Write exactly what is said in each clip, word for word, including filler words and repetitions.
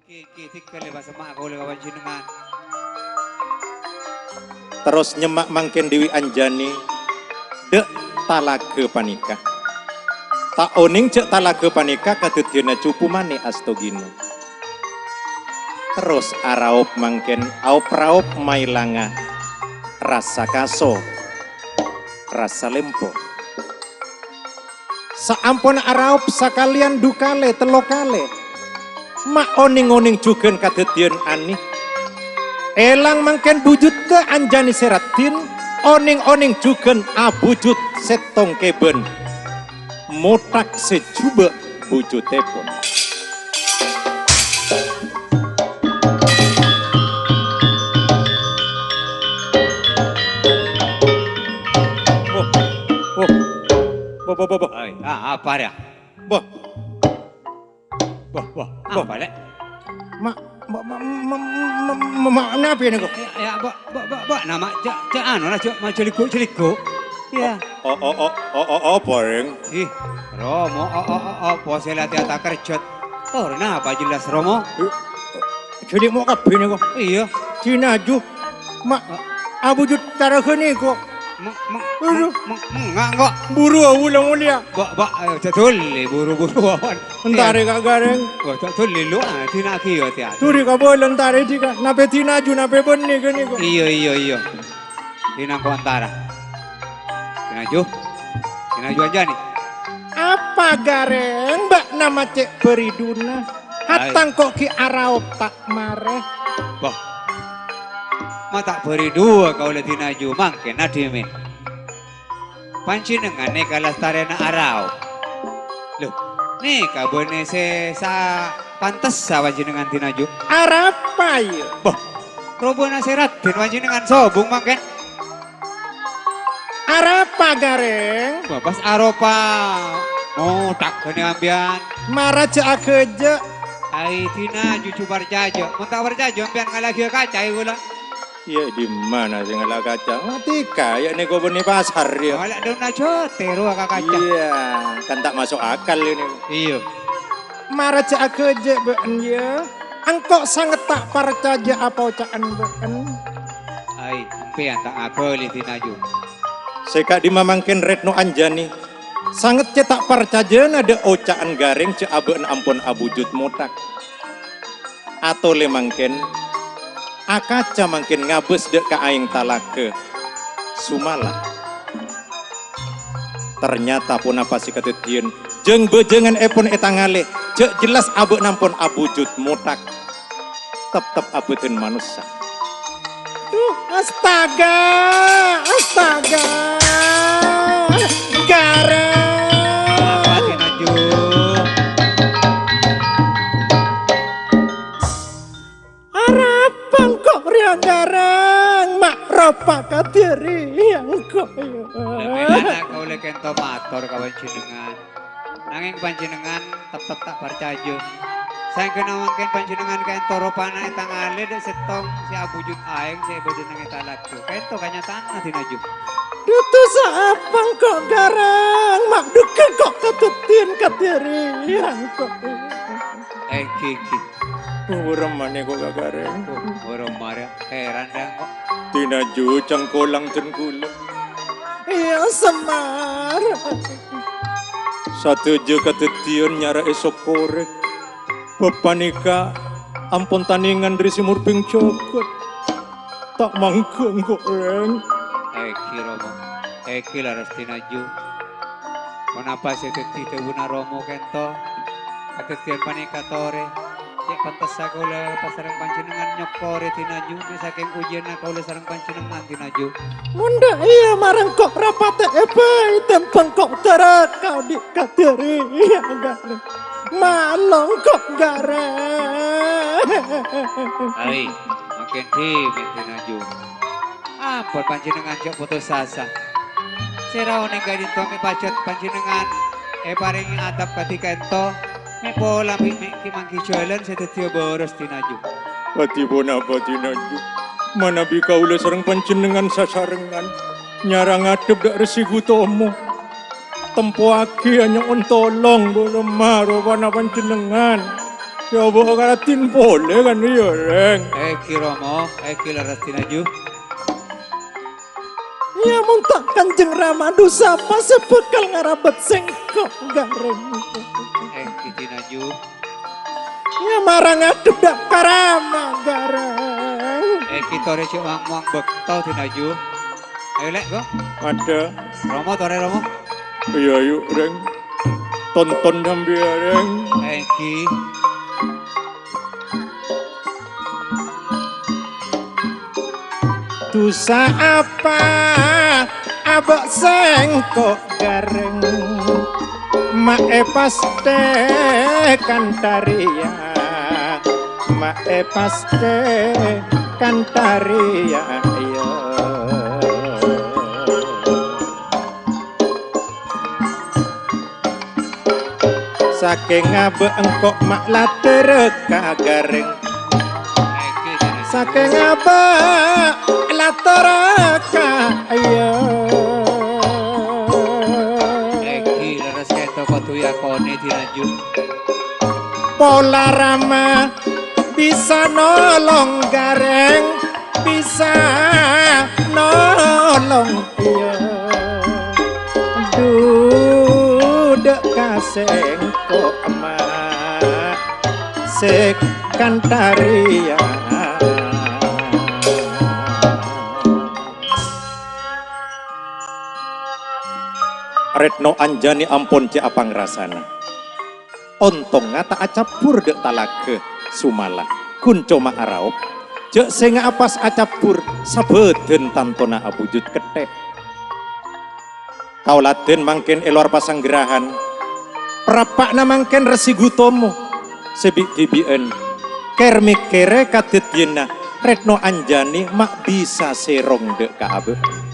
Ghi, ghi, dhika lè pasemma' kaulâ ka panjhennengngan. Terros nyemma' mangkèn dhibi' Anjani, dâ' talaga panèka. Ta' onèng jhâ' talaga panèka kadhâddhiyânna Cupu Manè Astogina. Terros araop mangkèn, aop-raop maèlanga rassa kaso, rassa lempo. Saamponna araop sakalèyan du kalè, tello kalè, ma' onèng-onèng jhughân kadhâddhiyân anè. Èlang mangkèn bujudda Anjani sè raddhin, onèng-onèng jhughân abujud sèttong kèbân. Mothak sè jhubâ' bujuddhèpon. Wah, wah, wah, wah, wah. Ai, a-, apa rèya? Wah. Wah, wah, wah. Apa, Lè'? Ma-, ma-, ma-, napa nèko? Ya, ya, Mbok, Mbok, Mbok, Mbok, nama, ja-, ja-, anu lah, ja-, ma-, jhâlighu', jhâlighu'. Iya. O-, o-, o-, o-, o-, apa, Rèng? Ih, Romo, o-, o-, o-, apa sè la tèyata kerjhât? Torè napa jelas, Romo? Eh, jadi mau kabeh nèko? Iya. Dinaju. Ma-, abujud cara ghâniko. Meng-, meng-, Aduh. Meng-, meng-, enggak, enggak. Buru, awu, la mulya. Mbok, Mbok, ayo, jhâ' dhuli, buru-buru awan. Entarè, Kak Gareng. Wah, jhâ' dhuli, lu, ah, dina'aghi, ya, hati-hati. Dhuli ka bâlâ, entarè, dhika. Napè dinaju, napè bânnè, ghâniko. Iya, iya, iya. Dinah ko antara. Dinaju. Dinaju Anjani. Apa, Gareng? Bâ'na ma' cè' bâriduna. Hai. Hatang ko' ghi' araop ta' marè. Wah. Ma' ta' bâridua kaulâ dinaju mangkèn, Adimin. Panjhennengngan nèka lastarèna araop. Loh, nèka bânnè sè sa-, pantessa panjhennengngan dinaju. Arapa, yâ? Bâh, robâna sè raddhin panjhennengngan sobung mangkèn. Arapa, Gareng? Bâh, pas aropa mothak ghânè ampèyan. Mara jhâ' aghâjâ'. Ai, dinaju jhâ' parcajâ. Mon ta' parcajâ, ampèyan ngalaghiyâ kaca, è, kaulâ. Iyâ, è dimma sè ngala' kaca? Matèka, yâ, nèko bânnè pasar, yâ. Ngala' dâunna jhâtè rowa ka kaca. Iyâ, kan ta' maso' akal ini. Iyâ. Mara jhâ' aghâjâ' bâ'en, yâ. Engko' sanget ta' parcajâ apa oca'an bâ'en. Ai, sampèyan ta' ngabâli dinaju. Sè ka'dimma mangkèn Retno Anjani? Sanget cè' ta' parcajâna dâ' oca'an Gareng jhâ' abâ'na ampon abujud mothak. Atolè mangkèn, akaca mangkèn ngabâs dâ' ka aèng talaga Sumala. Ternyata ponapa sè kadhâddhiyân, jâng-bâjângan èpon ètangalè, jhâ' jelas abâ'na ampon abujud mothak. Teptep abâdhân manossa. Duh, astaga, astaga, Gareng. Apa sih, Naju? Arapa engko' rèya, Gareng? Ma' ropa kadhi rèya engko', yâ. Lah, mèlana kaulâ kento mator ka panjhennengngan. Nangèng panjhennengngan teptep ta' parcajâ. Saèngghâna mangkèn panjhennengngan kento ropana ètangalè dâ' sèttong sè abujud aèng sè bâdâ neng è talaga. Kento kanyataanna, Dinaju. Dudu sapa engko', Gareng? Ma' dhugghâ engko' kadhâddhiyân kadhi rèya engko'. Èngghi, èngghi. Wâremma nèko, Kak Gareng? Oh, wâremma rèya. Heran, Dang, kok. Dinaju cangkolang jhân ghulâ. Iyâ, Semar. Sadhâjâ kadhâddhiyân nyara'è sokkorè. Bâb panèka ampon tanèngan dhâri sè morbhing jhâghât. Ta' mangghâ engko', Rèng. Èngghi, Rama. Èngghi, lerres, Dinaju. Ponapa sè dhâddhi dhâbuna Rama kento? Kadhâddhiyân panèka torè, cè' pantessa kaulâ pas sareng panjhennengngan nyokkorè Dinaju, mè' sakèng ujiyânna kaulâ sareng panjhennengngan Dinaju. Mon dâ' iyâ marèng ko' rapatè'è bhâi tèmbhâng ko' dârâ kaodhi' kadhi rèya, Gareng. Malong ko' Gareng. Ai, mangkèn dhimèn Dinaju. Ampon panjhennengngan jhâ' potos asa. Sèra onèng ka'dinto mè' pajhât panjhennengngan èparèngè adhâb kadhi kento, mè' pola bi' mè' ghi' mangghi jhâlân sè dhâddhiyâ bârâs Dinaju. Kadhi ponapa Dinaju? Manabi kaulâ sareng panjhennengngan sasarengan, nyarang ngadhep dâ' Resi Gutomo. Tempoaghi anyo'on tolong, bârâmma ropana panjhennengngan. Coba karatin polè kan iyâ, Rèng. Èngghi, Rama, èngghi lerres dinaju. Iyâ, mon ta' Kanjeng Rama, dhu sapa sè bhâkal ngarabât sèngko', Garèng? Èngghi dinaju. Iyâ, mara ngadhep dâ' ka Rama, Garèng. Èngghi torè jhâ' wang-wang bâkto dinaju. Ayo, Lè', Kong. Ada. Rama, torè, Rama. Iyâ, ayo, Rèng. Tonton sampèyan, Rèng. Èngghi. Dhusa apa abâ' sèngko', Garèng? Ma' èpastè kantha rèya, ma' èpastè kantha rèya, iyâ. Sakèng abâ' engko' ma' la tèrèka, Garèng. Sakèng abâ' la tèrèka, iyâ. Èngghi, lerres kènto kodhu èakonè dinaju. Pola Rama bisa nolong, Garèng, bisa nolong, iyâ. Dhu dâ' ka sèngko' ma' sè kantha rèya. Retno Anjani ampon cè' apangrasana. Ontongnga ta' acabbhur dâ' talaga Sumala, ghun coma araop. Jhâ' sènga'a pas acabbhur, sabâdhân tantona abhujud ketthè'. Kaoladhân mangkèn è lowar pasanggrahan, parappa'na mangkèn Resi Gutomo sè bi'-dhibi'ân kèr-mèkkèrè kadhâddhiyânna Retno Anjani ma' bisa sèrong dâ' ka abâ'.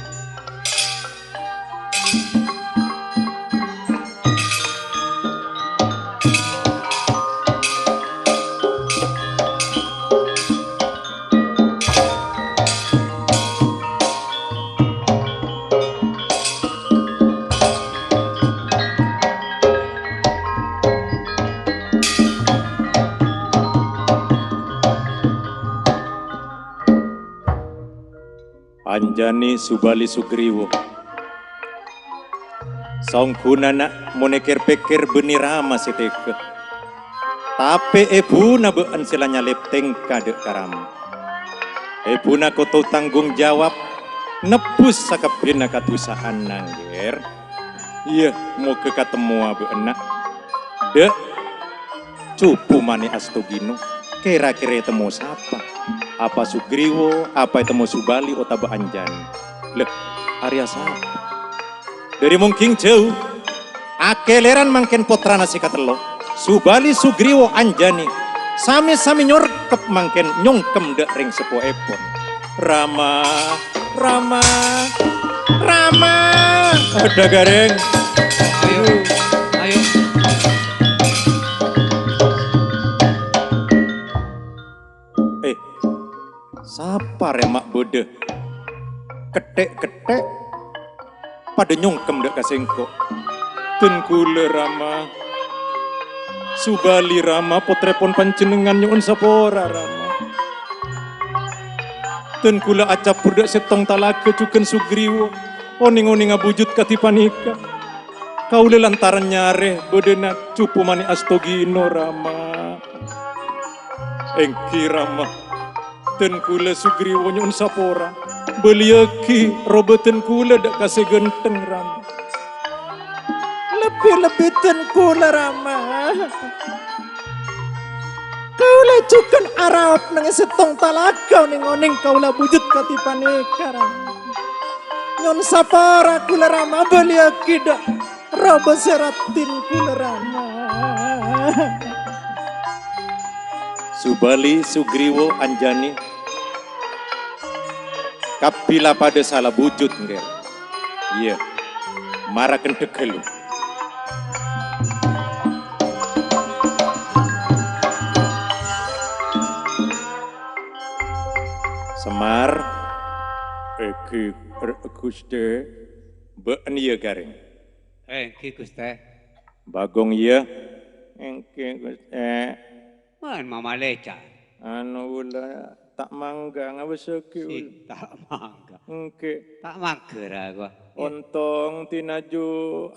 Anjani Subali Sugriwa. Saongghuna, na', mon èkèr-pèkkèr bânnè rama sè tèghâ. Tapè èbhuna bâ'ân sè la nyalèp tèngka dâ' ka rama. Èbhuna kodhu tanggung jawab nebbhus sakabbhiyânna kadhusa'anna, gher. Iyâ, mogâ katemmowa bâ'ân, na'. Dâ', Cupu Mane Astogino, kèra-kèra ètemmo sapa? Apa Sugriwa, apa ètemmo Subali otabâ Anjani? Lè, arèya sapa? Dâri Mongging Jhâu, akèlèran mangkèn pottrana sè katello, Subali, Sugriwa, Anjani, sami-sami nyorkep mangkèn nyongkem dâ' rèng seppoèpon. Rama, Rama, Rama. Ada gareng. Ayo, ayo. Eh, sapa rè ma' bâdâ ketthè'-ketthè' padâ nyongkem dâ' ka sèngko'? Dân kaulâ, Rama. Subali, Rama, pottrèpon panjhennengngan, nyo'on sapora, Rama. Dân kaulâ acabbhur dâ' sèttong talaga jhughân Sugriwa, onèng-onèng abhujud kadhi panèka. Kaulâ lantaran nyarè bâdâna Cupu Mane Astogino, Rama. Èngghi, Rama. Dân kaulâ Sugriwa nyo'on sapora. Bâliyâghi robâ dân kaulâ dâ' ka sè ghântheng, Rama. Lebbi-lebbi dân kaulâ, Rama. Kaulâ jhughân araop neng sèttong talaga, onèng-onèng kaulâ abhujud kadhi panèka, Rama. Nyo'on sapora kaulâ, Rama, bâliyâghi dâ' robâ sè raddhin kaulâ, Rama. Subali, Sugriwa, Anjani, kabbhi la padâ sala abhujud, Ngger. Iyâ, mara kendhek ghâllu. Semar, èngghi, r-, Ghustè, bâ'na iyâ, Gareng. Èngghi, Ghustè. Bagong iyâ, èngghi, Ghustè. Man mamaleca. Anu, ula, ta' mangga, ngabessaghi, Si, ula. Ta' mangga. Engke. Ta' mangga, ra, gua. Ontong tinaju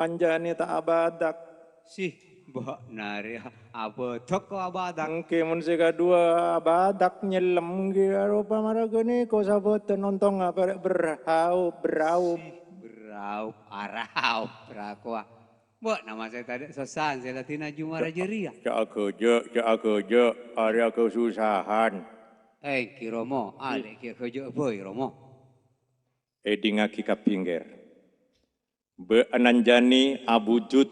Anjani ta' abadak. Si, ba'na rèya abadak ko' abadak. Engke, mon sè kadhuwâ abadak nyellem, engke, aropa mara ghânèka sabâtân ontongnga pèrè' berraup, berraup. Si, berraup, araup, ra, gua. Mbok nama sè tadâ' sossana sè la tinaju mara jârèya. Jhâ' aghâjâ', jhâ' aghâjâ', arèya kasosahan. Èngghi, Rama, alè' ghi' aghâjâ' bhâi, Rama. Èdingngaghi kabbhi, Ngger. Bâ'na Anjani abujud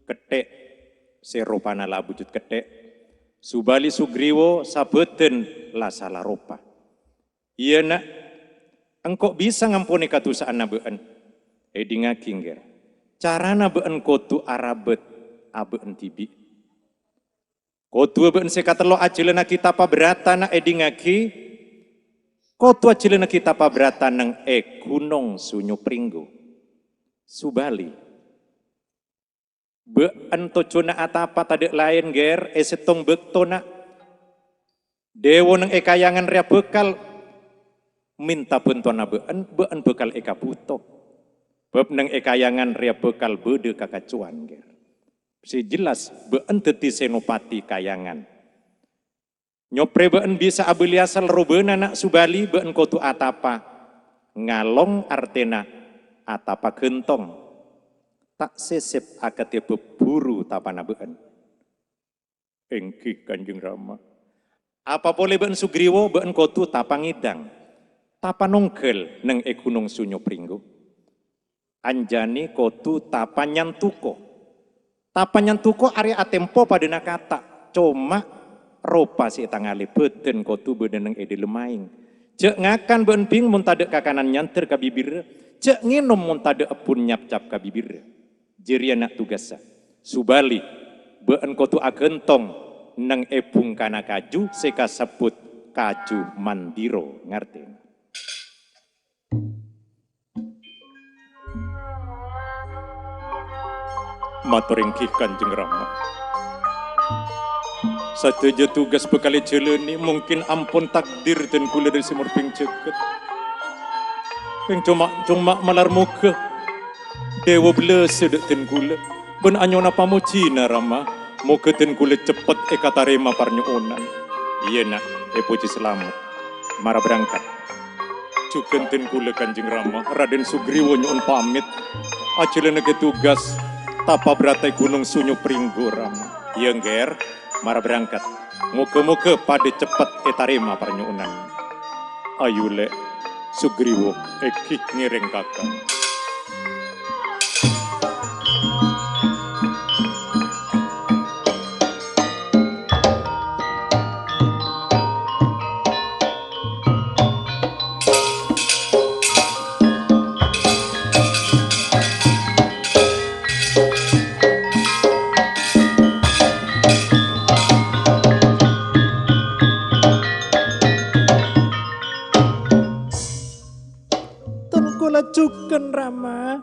ketthè', sè ropana la abujud ketthè'. Subali Sugriwa sabâdân la sala ropa. Iyâ, Na', engko' bisa ngamponè kadusa'anna bâ'ân. Èdingngaghi, Ngger. Carana bâ'ân kodhu arabât abâ'ân dhibi'. Kodhuwâ bâ'ân sè katello ajhâlânnaghi tapa brata, Na', èdingngaghi. Kodhu ajhâlânnaghi tapa brata neng è Ghunong Sunyo Pringgo. Subali. Bâ'ân tojjhuna atapa tadâ' laèn, Ngger, è sèttong bâktona. Dèwo neng è Kayangan rèya bhâkal mènta bhântowanna bâ'ân, bâ'ân bhâkal èkabhuto. Bâb neng è Kayangan rèya bhâkal bâdâ kakacowan, Ngger. Sè jelas, bâ'ân dhâddhi sènopati Kayangan. Nyoprè bâ'ân bisa abâli asal robâna, Na', Subali bâ'ân kodhu atapa. Ngalong artèna atapa ghântong. Ta' sèsèp akadhi bâburu tapana bâ'ân. Èngghi, Kanjeng Rama. Apa polè bâ'ân Sugriwa, bâ'ân kodhu tapa ngèdhâng. Tapa nongghâl neng è Ghunong Sunyo Pringgo. Anjani kodhu tapa nyantuko. Tapa nyantuko arèya atèmpo padâna kata', coma ropa sè ètangalè bâdân kodhu bâdâ neng è dhâlem aèng. Jhâ' ngakan bâ'ân bhing mon tadâ' kakanan nyandher ka bibirra, jhâ' ngènom mon tadâ' ebbhun nyapcap ka bibirra. Jârèya, Na', tugassa. Subali, bâ'ân kodhu aghântong neng è bhungkana kaju sè kasebbhut kaju mandiro, ngartè? Mator èngghi, Kanjeng Rama. Sadhâjâ tugas bhâkal èjhâlânè, mungkin ampon takdir dân kaulâ dhâri sè morbhing jhâghât. Kèng coma, coma malar moghâ dèwa bellâsa dâ' dân kaulâ bân anyona pamojhina, Rama. Moghâ dân kaulâ ceppet èkatarèma parnyo'onan. Iyâ, Na', èpojhi salamet. Mara berangkat. Jhughân dân kaulâ, Kanjeng Rama, Raden Sugriwa nyo'on pamit. Ajhâlânnaghi tugas tapa brata è Ghunong Sunyo Pringgo, Rama. Iyâ, Ngger, mara berangkat. Moghâ-moghâ padâ ceppet ètarèma parnyo'onan. Ayu, Lè', Sugriwa èngghi ngèrèng kakang. Tèngku la jhughân, Rama.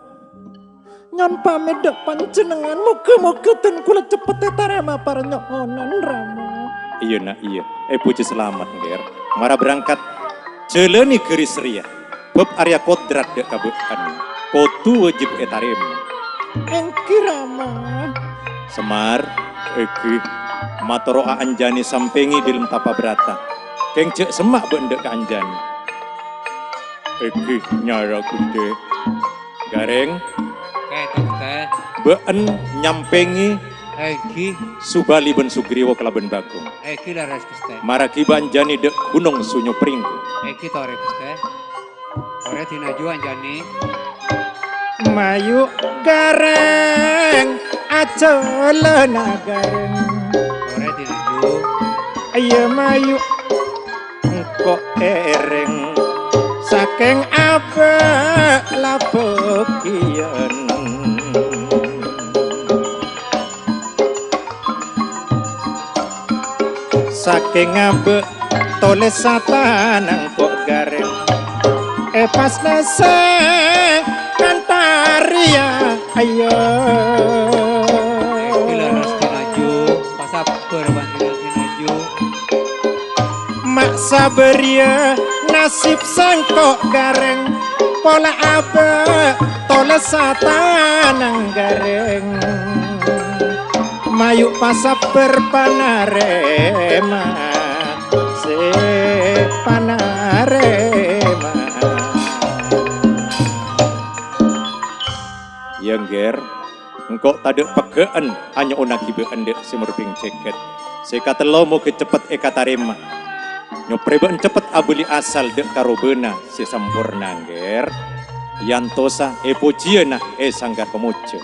Nyo'on pamit dâ' panjhennengngan, moghâ-moghâ dân kaulâ ceppet ètarèma parnyo'onan, Rama. Iyâ, Na', iyâ. Èpojhi salamet, Ngger. Mara berangkat. Jhâlânè ghâris rèya. Bâb arèya kodrat dâ' ka bâ'ân. Kodhu wâjib ètarèma. Èngghi, Rama. Semar, èngghi. Matoro'a Anjani sampèngè dhâlem tapa brata. Kèng jhâ' semma' bâ'ân dâ' ka Anjani. Èngghi, nyara, Ghustè. Garèng. Kèto, Ghustè. Bâ'ân nyampèngè Èngghi. Subali bân Sugriwa kalabân Bagong. Èngghi, lerres, Ghustè. Mara ghibâ Anjani dâ' Ghunong Sunyo Pringgo. Èngghi, torè, Ghustè. Torè dinah jhu Anjani. Mayu' Garèng, ajhâlâna Garèng. Torè dinah jhu. Iyâ, mayu'. Engko' èrèng sakèng abâ' la bâgiyân. Sakèng abâ' tolès satana engko' Garèng. È pas nèsè kantha rèya, ayo. Èngghi, lerres dinah jhu, pasabbhâr bân dinah jhu. Ma' sabâriyâ nasib sèngko' Garèng, pola abâ' tolessa tanang Garèng. Mayu' pasabbhâr panarèma, sè panarèma. Yâ, Gher. Engko' tadâ' peggâ'ân anyo'onnaghi bâ'ân dâ' sè morbhing jhâghât. Sè katello moghâ ceppet èkatarèma. Nyoprè bâ'ân ceppet abâli asal dâ' karobâna sè samporna, Gher. Èantosa, èpojiyâna, èsangghâr pamojâ.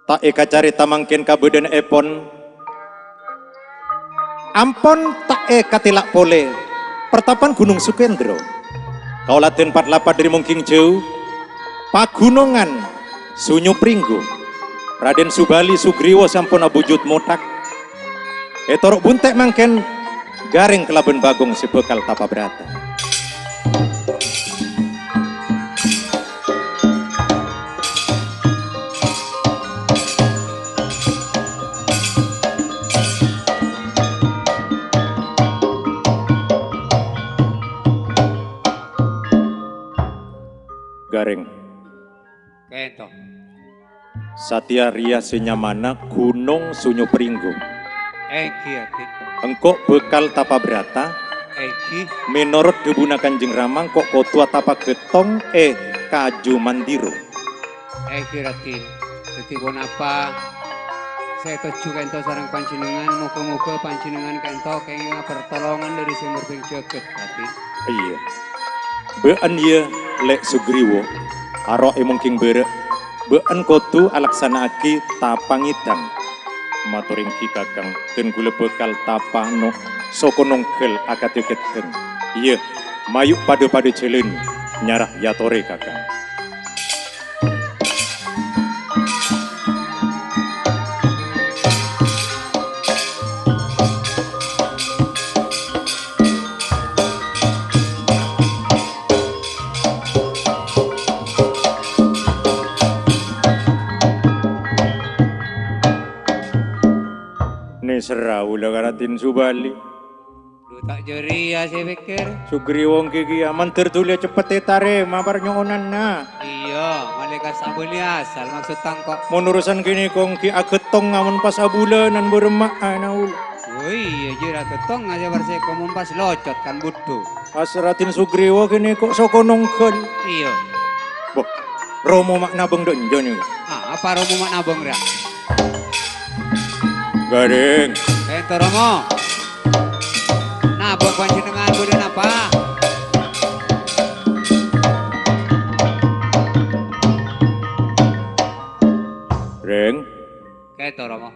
Ta' èkacarèta mangkèn kabâdâ'ânèpon. Ampon ta' èkatèla' polè, pertapan Gunung Sukendro. Kaulâ dân pat-lapat dâri Mongging Jâu, pagunongan Sunyu Pringgo. Radèn Subali Sugriwa sampon abhujud mothak. Ètoro' bunte' mangkèn Garèng kalabân Bagong sè bhâkal tapa brata. Garèng. Kento. Satèya rèya sè nyamana Gunong Sunyu Pringgo. Èngghi, Raden. Engko' bhâkal tapa brata. Èngghi. Mènorot dhâbuna Kanjeng Rama, engko' kodhu atapa ghettong è kaju mandiro. Èngghi, Raden. Dhâddhi ponapa sè toju' kento sareng panjhennengngan, moghâ-moghâ panjhennengngan kento kèngènga pertolongan dâri sè morbhing jhâghât, Raden. Iyâ. Bâ'ân, yâ, Lè' Sugriwa, aro' è Mongging Bârâ'. Bâ'ân kodhu alaksana'aghi tapa ngèdhâng. Mator èngghi, Kakang, dân kaulâ bhâkal tapa no soko nongghâl akadhi ghettong. Iyâ, mayu' padâ-padâ jhâlân nyara èyatorè, Kakang. Nèserra kaulâ ka Raden Subali. Lu ta' jârèya sè pèkkèr. Sugriwa èngghi kèya, mandhâr dhuli ceppet ètarèma parnyo'onanna. Iyâ, malaèkat sabâli asal maksod tang ko'. Mon urusan kènè' ko' èngghi aghâttongnga mon pas abulânan bârâmma'a, Naul. Oh iyâ, jârèya aghâttongnga sè parsèko mon pas locot kan budhu. Pas Raden Sugriwa kènè' ko' soko nongghâl. Iyâ. Boh, Romo ma' nabâng dâ' enjâ nèko. Ah, apa Romo ma' nabâng, ra? Garèng. Ento, Romo. Nabâng panjhennengngan bâdâ napa? Rèng. Kento, Romo.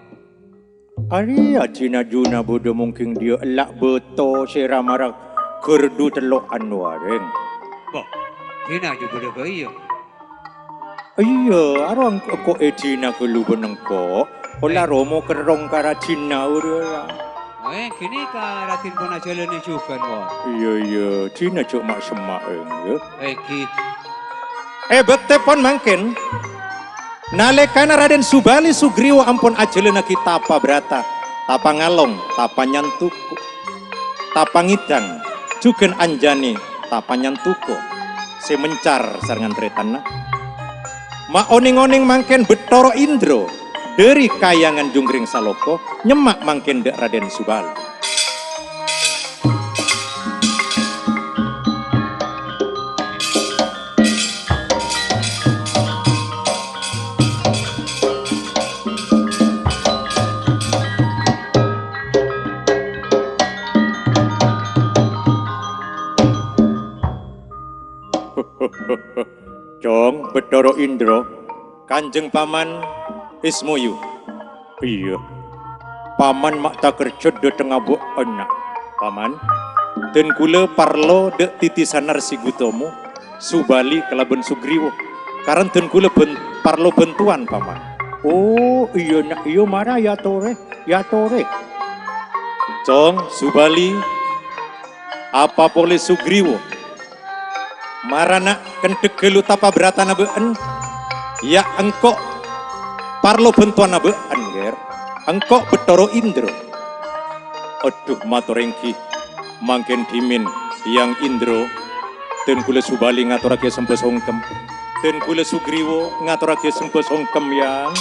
Arèya jhâ-najhâna bâdâ Mongging dhiyâ ella' bâto sè ra-mara ghârdhu tello' anowa, Rèng. Boh, jhâ-najhâ bâdâ bhâi, yâ? Iyâ, arowa engko' è dinna ghâllu bân engko'. Pola Eh. Romo kerrong ka rajina, ora. Eh, ghânèka Raden pon ajhâlânè jhughân, wâ. Iyâ, iyâ, dinna jhâ' ma'-semma', yâ. Eh, ghi. È bâktèpon mangkèn, nalèkana Raden Subali Sugriwa ampon ajhâlânnaghi tapa brata, tapa ngalong, tapa nyantuko. Tapa ngèdhâng, jhughân anjhânè tapa nyantuko sè mencar sarengngan tarètanna. Ma' onèng-onèng mangkèn Bethara Indra dhâri Kahyangan Jhungrèng Saloko nyemma' mangkèn dâ' Raden Subali. Cong, Bethara Indra, Kanjeng Paman, Ismoyu. Iyâ. Paman ma' takerjhât dâteng abâ'na. Paman, dân kaulâ parlo dâ' titisanar sè ghutama, Subali kalabân Sugriwa. Karana dân kaulâ bân-, parlo bhântowan, Paman. Oh, iyâ, Na', iyâ, mara, yâ torè, yâ torè. Cong, Subali, apa polè Sugriwa? Mara, Na', kendhek ghâllu tapa bhârâtana bâ'en. Yâ, engko' parlo bhântowanna bâ'en, Ger. Engko' Bethara Indra. Adhu, mator èngghi. Mangkèn dhimèn, Yang Indra. Dân kaulâ Subali ngatorraghi sembhâ songkem. Dân kaulâ Sugriwa ngatorraghi sembhâ songkem, Yang.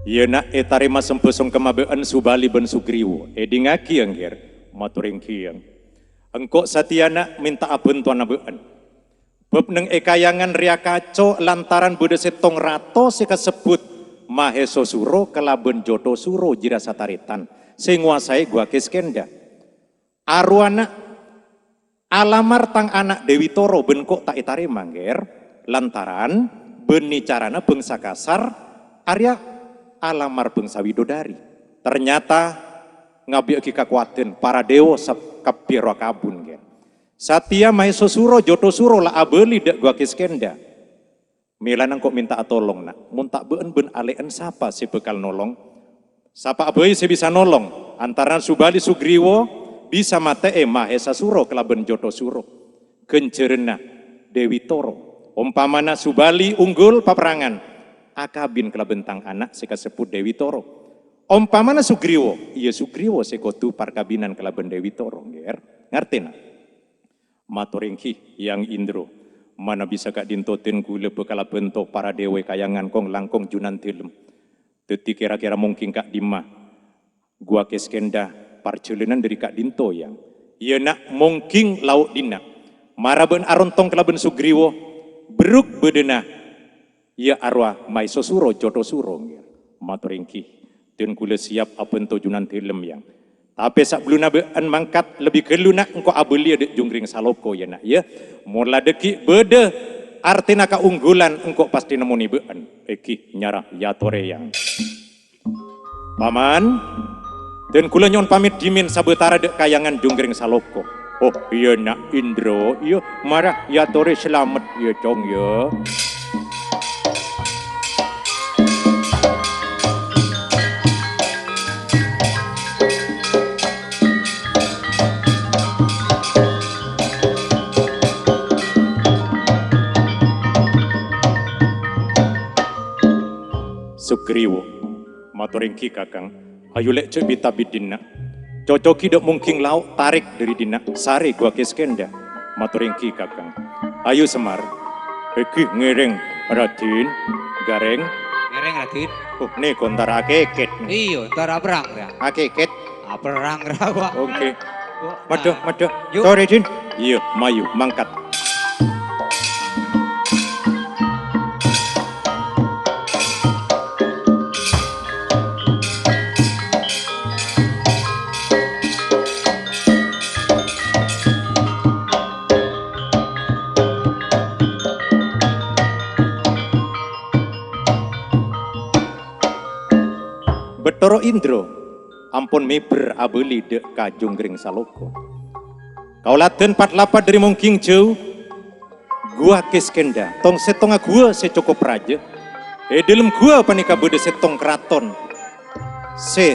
Iyâ, Na', ètarèma sembhâ songkemma bâ'en Subali bân Sugriwa. Èdingngaghi, Yang, Ger. Mator èngghi, Yang. Engko' satèya, Na', mènta'a bhântowanna bâ'en. Bâb neng è Kayangan rèya kaco lantaran bâdâ sèttong rato sè kasebbhut Mahesa Suro kalabân Jotho Suro jârèya satarètan sè ngowasaè Gua Kiskendha. Arowa, Na', alamar tang ana' Dewi Toro bân ko' ta' ètarèma, Ger, lantaran bânnè carana bângsa kasar arèya alamar bângsa widodari. Ternyata ngabiyâghi kakowadhân para dewa sab-, kabbhi rowa kabun, Ger. Satèya Mahesa Suro, Jotho Suro la abâli dâ' Gua Kiskendha. Mèlana engko' mènta'a tolong, Na'. Mon ta' bâ'en bân alè'en, sapa sè bhâkal nolong? Sapa'a bhâi sè bisa nolong, antarana Subali Sugriwa bisa matè'è Mahesa Suro kalabân Jotho Suro. Ghânjhârânna Dewi Toro. Ompamana Subali unggul paperrangan, akabin kalabân tang ana' sè kasebbhut Dewi Toro. Ompamana Sugriwa, iyâ Sugriwa sè kodhu parkabinan kalabân Dewi Toro, Ger. Ngartè, Na'? Mator èngghi, Yang Indra, manabi saka'dinto dân kaulâ bhâkal abhânto para dewa è Kayangan kong-langkong Junandâlem. Dhâddhi kèra-kèra mongkèng ka'dimma Gua Kiskendha parjhâlânan dâri ka'dinto, Yang? Iyâ, Na', mongkèng lao' dinna'. Mara bâ'en arontong kalabân Sugriwa, berruk bâdâna. Iyâ, arowa Mahesa Suro, Jotho Suro, ngghi. Mator èngghi, dân kaulâ siap abhânto Junandâlem, Yang. Tapè sabellunna bâ'en mangkat, lebbi ghâllu, Na', engko' abâliyâ dâ' Jungkring Saloko, yâ, Na', yâ. Mon la dhâggi' bâdâ artèna kaunggulan, engko' pastè nemmonè bâ'en. Èngghi, nyara, yâ torè, Yang. Paman, dân kaulâ nyo'on pamèt dhimèn sabâtara dâ' Kayangan Jungkring Saloko. Oh, iyâ, Na' Indra, iyâ, mara, yâ torè salamet, yâ, Cong, yâ. Sugriwa. Mator èngghi, Kakang. Ayo, lè', jhâ' bit-abit dinna'. Cocogi dâ' mongghing lao' tarèk dâri dinna', sarè Gua Kiskendha. Mator èngghi, Kakang. Ayo, Semar. Èngghi, ngèrèng, Raden. Garèng. Ngèrèng, Raden. Oh, nè, kontara akèkèt. Iyâ, kontara perrang, ra. Akèkèt. Ah, perrang, ra, Pak. Oke. Madhâ, madhâ. Yuk. Torè, Din. Iyâ, mayu, mangkat. Bathara Indra ampon mèbâr abâli dâ' ka Jungkring Saloko. Kaulâ dân pat-lapat dâri mongghing jhâu, Gua Kiskendha, tong-sèttongnga gua sè cokop rajâ. È dhâlem gua panèka bâdâ sèttong karaton sè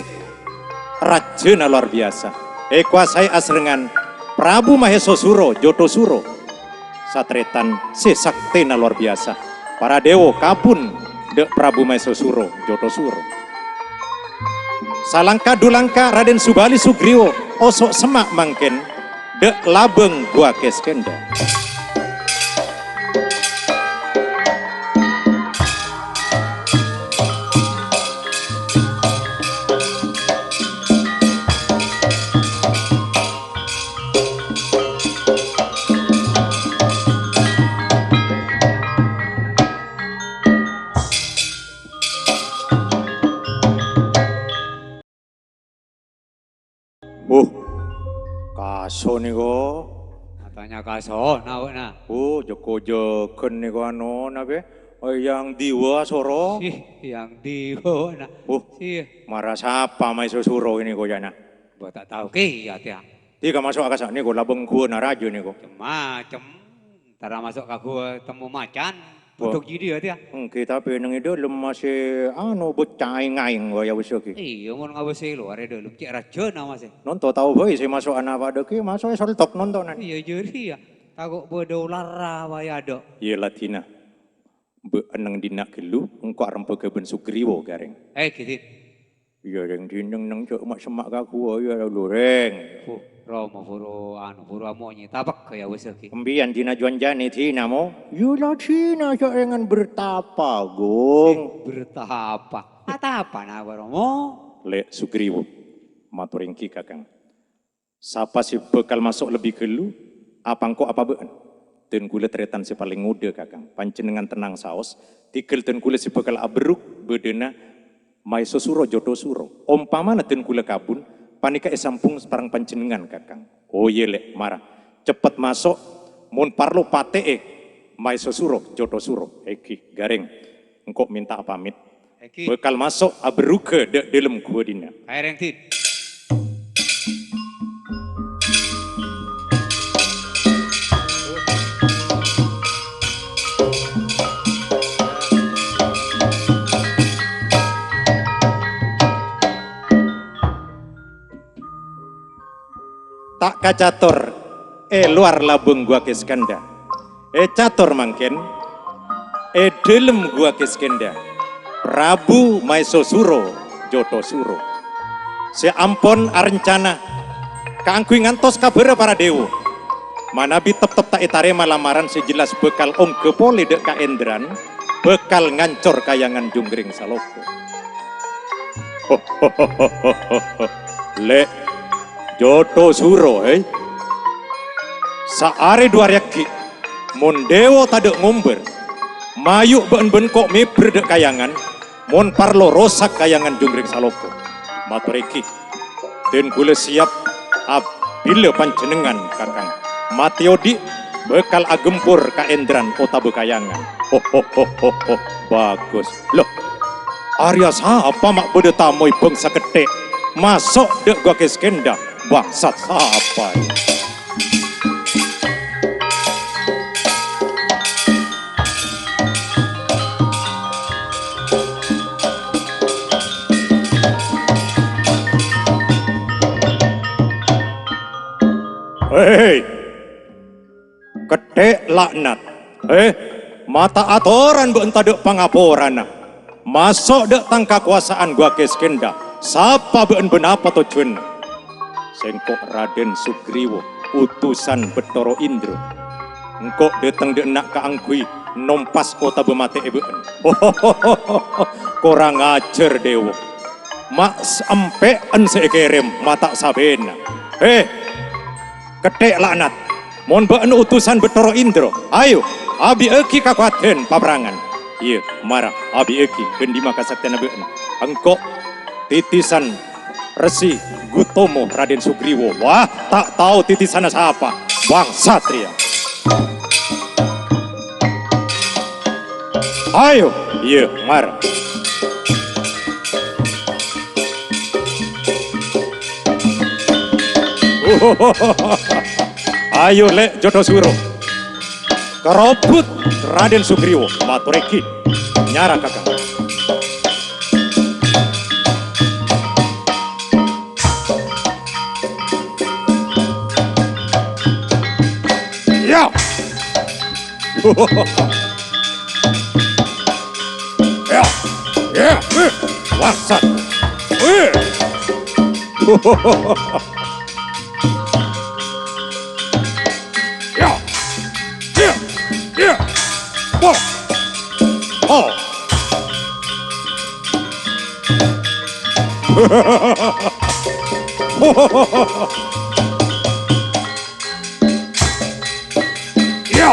rajâna lowar biyasa, èkowasaè asrengngan Prabu Mahesa Suro, Jotho Suro. Satarètan sè saktèna lowar biyasa. Para dèwa kabun dâ' Prabu Mahesa Suro, Jotho Suro. Salangka du langka Raden Subali Sugriwa oso' semma' mangkèn dâ' labâng Gua Kiskendha. Aso' nèko. Tanya kaso, na, wek, na. Oh, jeko-jegan nèko anu, na, be. Oh, yang diwa soro. Sih, yang diwa, na. Oh, sih. Mara sapa Maeso Suro ini ko, ya, na? Mbok ta' tao kèya, Tèya. Tiga masuk akasa nèko, labang gua na raja nèko. Macem-macem. Tara maso' ka gua temu macan. Wah. Budhuk jidhi ya, Tèya. Èngghi, tapè neng è dâlem masih, anu, bocah aèng-aèng, wah, ya wis, oke. Iyâ, mon ngabâs è lowar è dâlem, cè' rajâna masih. Nonto tao bhâi sè maso' ana' padâ kè, maso' è soltok nonto, nan. Iyâ, jârèya. Tako' bâdâ olarra, wah, ya, dâ'. Iyâ, ladina. Bâ'na neng dinna' ghâllu, engko' arembhâghâ bân Sugriwa, Gareng. Eh, ghi, Din. Iyâ, Rèng, dinèng neng jhâ' ma'-semma' ka gua, iyâ, lho, Rèng. Fuh, Rama, buru, anu, buru amonyè, tapek ya wis, ghi. Empèyan dina juanjani dina mo? Iyâ, la dina jhâ' rèngan bertapa, Gung. Eh, bertapa? Atapa na, Rama? Lè' Sugriwa, mator èngghi, Kakang. Sapa sè bhâkal maso' lebbi ghâllu, apa engko' apa bâ'na? Dân kaulâ tarètan sè palèng ngodâ, Kakang. Panjhennengngan tennang saos, tèghâl dân kaulâ sè bhâkal aberruk bâdâna Maeso Suro, Jotho Suro. Ompamana dân kaulâ kabun, panèka èsambhung sareng panjhennengngan, Kakang. Oh, iyâ, Lè', mara. Ceppet maso', mon parlo patè'è Maeso Suro, Jotho Suro. Èngghi, Gareng. Engko' mènta'a pamit. Èngghi. Bhâkal maso' aberrugghâ dâ' dâlem gua dinna'. Kaèrèng, Din. Ta' ka cator è lowar labâng Gua Kiskendha. È cator mangkèn, è dâlem Gua Kiskendha, Prabu Maeso Suro, Jotho Suro, sè ampon arencana kaangghuy ngantos kabhârâ para dèwa. Manabi teptep ta' ètarèma lamaran sè jelas bhâkal ongghâ polè dâ' ka Endran, bhâkal ngancor Kahyangan Jungkring Saloko. Lè', Jotho Suro, he. Saarè du arè aghi', mon dèwa tadâ' ngombâr, mayu' bâ'na bân ko' mèbâr dâ' Kahyangan, mon parlo rosak Kahyangan Jungkring Saloko. Mator èngghi. Dân kaulâ siap abhilâ panjhennengngan, Kakang. Matè odi' bhâkal agempor ka Endran otabâ Kahyangan. Ho, ho, ho, ho, ho. Bagus. Loh, arèya sapa ma' bâdâ tamoy bhângsa ketthè' maso' dâ' Gua Kiskendha? Bangsat sapa, ya? Hei! Ketthè' laknat! He, ma' ta' atoran bâ'na tadâ' pangaporana. Maso' dâ' tang kakobâsa'an Gua Kiskendha, sapa bâ'na bân apa tojjhuwânna? Sèngko' Raden Sugriwa, utusan Bethara Indra. Engko' dâteng dâ' enna' kaangghuy nompas otabâ matè'è bâ'na. Korang ajhâr, Dèwa. Ma' s-, empè'en sè èkèrèm, ma' ta' sabâna. He! Ketthè' laknat! Mon bâ'na utusan Bethara Indra, ayo, abi'âghi kakowadhân paperangan. Iyâ, mara, abi'âghi ghândhimma kasaktèyanna bâ'na. Engko' titisan Resi Gutama Raden Sugriwa. Wah, ta' tao titisanna sapa. Bangsat rèya. Ayo, iyâ, mara. Ayo, Lè' Jotho Suro. Karobut Raden Sugriwa, mator èngghi. Nyara, Kakang. Ya. Ya. Ya. Eh. Bangsat. Eh. Ya. Ya. Ya. Wah. Oh. Iya.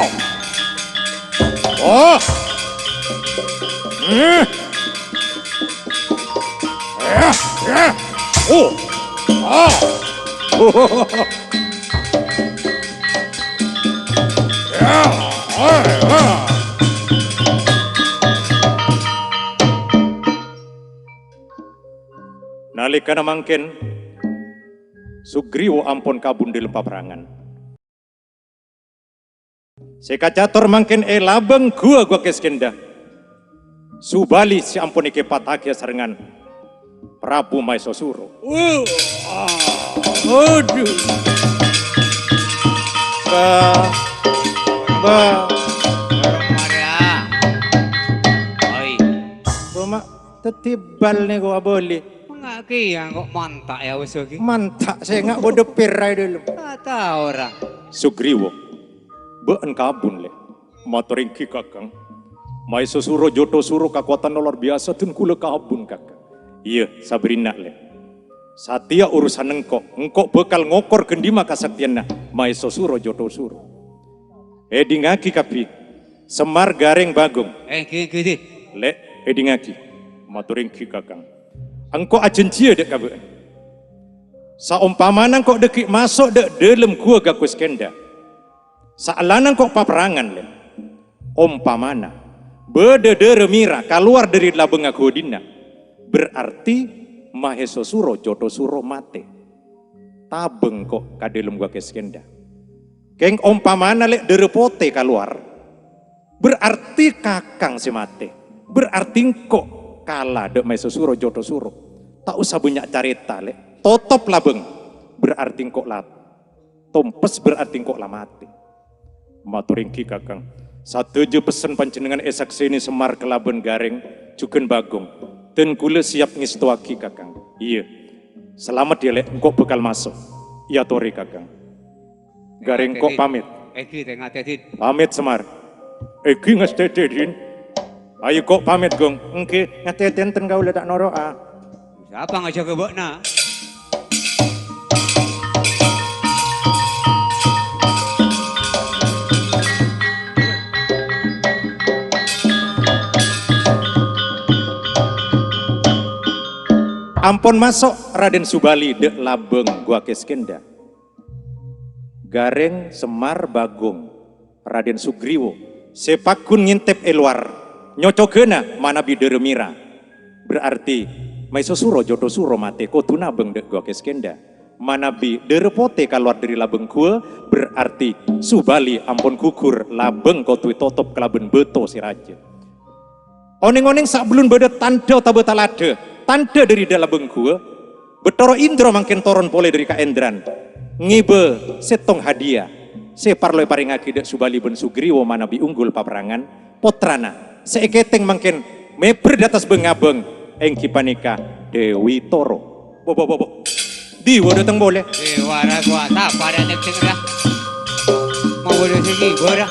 Oh. Eh, eh. Oh. Ah. Nalèkana mangkèn, Sugriwa ampon kabun dâlem paperangan. Sè kacator mangkèn è labâng ghuwâ Gua Kèskèndha. Subali sè ampon èkèpattaghi sarengngan Prabu Maesasura. Wah, adhu. Ba, ba. Dorong marèya. Oi. Coma dhâddhi bal nèko abâli. Mangakè ya kok manta' ya wis iki. Manta' sè nga' bodho pèra' dulu. Kata ora. Sugriwa. Bâ'en kabun, Lè'. Mator èngghi, Kakang. Maesasura Jothasura kakowadhânna lowar biyasa dhân kaulâ kabun, Kakang. Iyâ, sabârinna, Lè'. Satèya urusanna engko', engko' bhâkal ngokor ghândhimma kasaktèyanna Maesasura Jothasura. Èdingngaghi kabbhi, Semar, Garèng, Bagong. Èngghi, èngghi, Di. Lè', èdingngaghi. Mator èngghi, Kakang. Engko' ajhânjhiyâ dâ' ka bâ'en. Saompamana engko' dhâggi' maso' dâ' dâlem ghuwâ Gua Kèskèndha. Saellana engko' paperangan, Lè'. Ompamana bâdâ dârâ mèra kalowar dâri labângnga ghuwâ dinna', berarti Maesasura Jothasura matè. Tabâng engko' ka dâlem Gua Kèskèndha. Kèng ompamana, Lè', dârâ potè kalowar, berarti Kakang sè matè. Berarti engko' kala dâ' Maesasura Jothasura. Ta' osa bânnya' carèta, Lè'. Totop labâng, berarti engko' la tompes, berarti engko' la matè. Mator èngghi, Kakang. Sadhâjâ pessen panjhennengngan èsaksènè Semar kalabân Garèng jhughân Bagong. Dhân kaulâ siap ngèstowaghi, Kakang. Iyâ. Salamet, yâ, Lè', engko' bhâkal maso'. Èyatorè, Kakang. Garèng engko' pamit. Èngghi, Di, ngatèdin. Pamit, Semar. Èngghi, ngastèdin. Ayo, engko' pamit, Gong. Èngghi, ngastèdin ten kaulâ ta' noro'a. Sapa ngajhâgâ bâ'na? Ampon maso' Raden Subali dâ' labâng Gua Kèskèndha. Garèng, Semar, Bagong, Raden Sugriwa, sè pagghun ngèntèp è lowar, nyocoghâna manabi dârâ mèra. Berarti, Maesasura Jothasura matè kodhu nabâng dâ' Gua Kèskèndha. Manabi dârâ potè kalowar dâri labâng ghuwâ, berarti Subali ampon ghughur, labâng kodhu ètotop kalabân bâto sè rajâ. Onèng-onèng sabellun bâdâ tandhâ otabâ taladhâ, tandhâ dâri dâlem ghuwâ, Bathara Indra mangkèn toron polè dâri kaèndran, ngèbâ sèttong hadiah sè parlo èparèngaghi dâ' Subali bân Sugriwa manabi unggul paperangan, pottrana sè èkètèng mangkèn mèbâr dâ' attas bâng-abâng, èngghi panèka Dewi Toro. Bo, bo, bo, bo. Diwa dâteng polè. Dewara kuwasa pada nèng-nèng ra. Mau ada segi gora.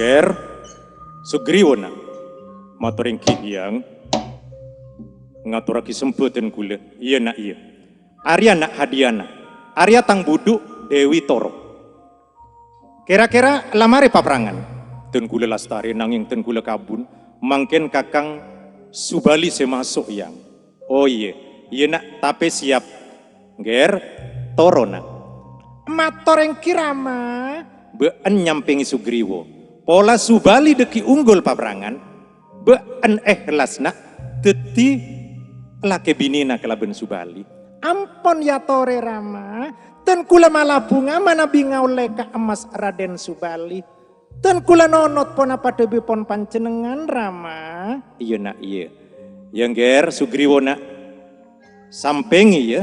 Ger, Sugriwa, Na'. Mator èngghi, Hyang. Ngatorraghi sembhâ dhân kaulâ. Iyâ, Na', iyâ. Arèya, Na', hadiahna. Arèya tang budhu' Dewi Toro. Kèra-kèra la marè paperangan? Dhân kaulâ lastarè, nangèng dhân kaulâ kabun. Mangkèn Kakang Subali sè maso', Hyang. Oh, iyâ. Iyâ, Na', tapè siap. Ger, toro, Na'. Mator èngghi, Rama. Bâ'en nyampèngè Sugriwa. Pola Subali dhâggi' unggul paperangan. Bâ'en èhlas, Na', dhâddhi lakè binèna kalabân Subali. Ampon èyatorè, Rama. Dhân kaulâ mala bhunga manabi ngaollè ka emmas Raden Subali. Dhân kaulâ nonot ponapa dhâbipon panjhennengngan, Rama. Iyâ, Na', iyâ. Yâ, Ger, Sugriwa, Na'. Sampèngè, yâ,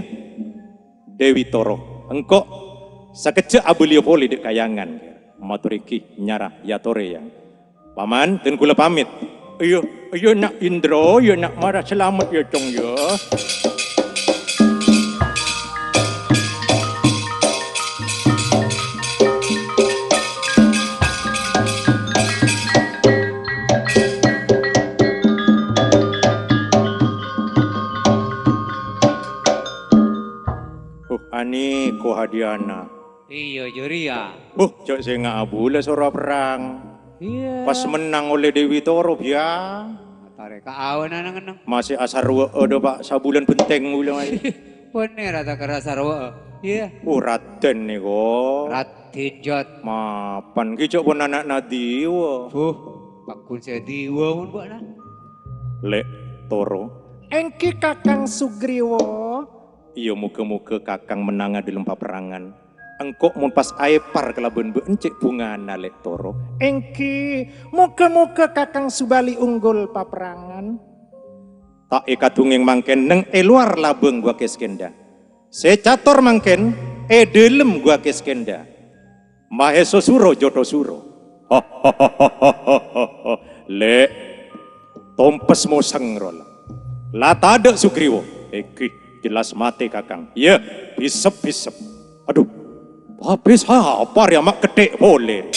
Dewi Toro. Engko' sakejjhâ' abâliyâ polè dâ' Kahyangan, Ger. Mator èngghi, nyara èyatorè, Yang. Paman, dhân kaulâ pamit. Iyâ, iyâ, Na' Indra, iyâ, Na', mara salamet, yâ, Cong, yâ. Oh, anèko hadiahna. Iyâ, jârèya. Huh, jhâ' sènga' abulâ soro perrang. Iyâ. Pas mennang ollè Dewi Toro, biyâ. Tarè ka awan neng-enneng. Masè asarwâ'â dâ', Pa', sabulân bhenteng kaulâ, ayo. Bhender ta' kèra sarwâ'â. Iyâ. Oh, Radèn nèko. Radèn, Jot. Mapan, ghi' jhâ' pon ana'na Diwa. Huh, pagghun sè Diwa mon bâ'na. Lè' Toro. Èngghi Kakang Sugriwa. Iyâ, moghâ-moghâ Kakang mennanga dhâlem paperrangan. Engko' mon pas aèpar kalabân bâ'en cè' bhungana, Lè' Toro. Èngghi, moghâ-moghâ Kakang Subali unggul paperrangan. Ta' èkadhungèng mangkèn neng è lowar labâng Gua Kiskindha. Sè cator mangkèn è dhâlem Gua Kiskindha. Mahesa Suro, Jotosuro. Lè', tompes mosèng rowa. La tadâ' Sugriwa. Èngghi, jelas matè, Kakang. Iyâ, bisep-bisep. Adhu, tapè sapa rèya ma' ketthèk polè?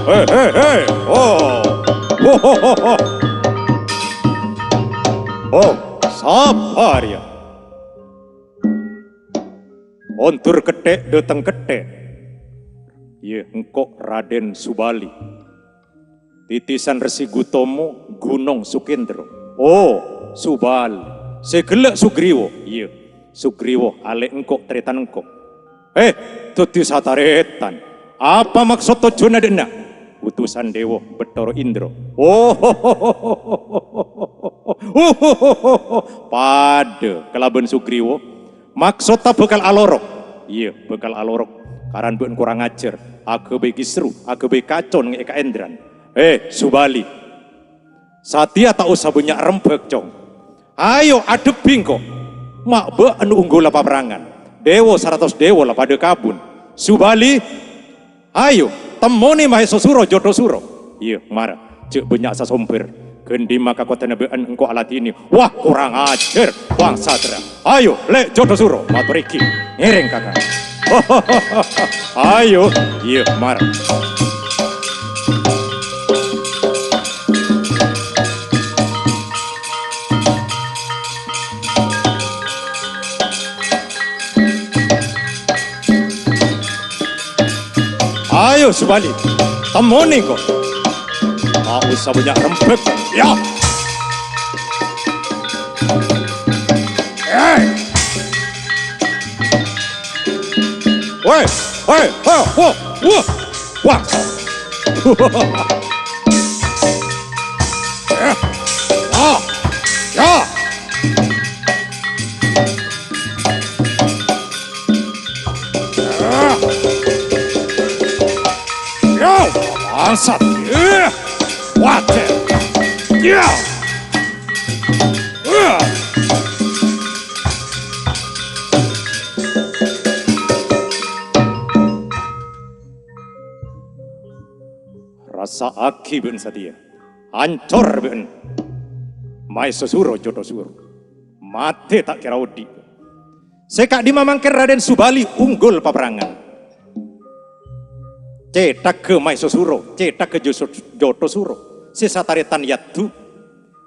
He, he, he, oh. Ho, ho, ho, ho. Oh, sapa rèya? Ondur ketthèk dâteng ketthèk. Iyâ, engko' Radèn Subali. Titisan Resi Gutomo, Gunong Sukendro. Oh, Subal. Sè ghellâ' Sugriwa. Iyâ, Sugriwa, alè' engko', tarètan engko'. Eh, dhâddhi satarètan. Apa maksod tojjhuwânna dâ' enna'? Utusan Dèwa Bathara Indra. Oh, padâ kalabân Sugriwa. Maksodda bhâkal alorok. Iyâ, bhâkal alorok. Karan bâ'en korang ajhâr, aghâbây kisru, aghâbây kaco neng è kaèndran. Eh, Subali. Satèya ta' osa bânnya' rembhâk, Cong. Ayo, adhebbhi engko'. Ma' bâ'en ongghul la paperrangan. Dèwa saratos dèwa la padâ kabun. Subali, ayo, temmonè Mahesa Suro, Jotosuro. Iyâ, mara, jhâ' bânnya' sasombhâr. Ghân dimma kakowadhânna bâ'en engko' aladhinè. Wah, korang ajhâr, bangsa terra. Ayo, Lè' Jotosuro, mator èngghi. Ngèrèng, Kakang. Ayo, iyâ, mara. Ayo, Subali. Temmonè engko'. Ta' osa bânnya' rembhâk. Yâ. Eh. Woi, woi, woi, woi, woi. Wah. Eh. Ah. Yâ. Yo, bangsat. Eh, wajar. Ya. Eh. Rassa'aghi bâ'en satèya. Ancor bâ'en. Maèso Suro, Jotho Suro. Matè ta' kèra odi'. Sè ka'dimma mangkèn Raden Subali unggul paperangan. Cèthagghâ Maèso Suro, cèthagghâ Jo-, Jotho Suro. Sè satarètan yaddu.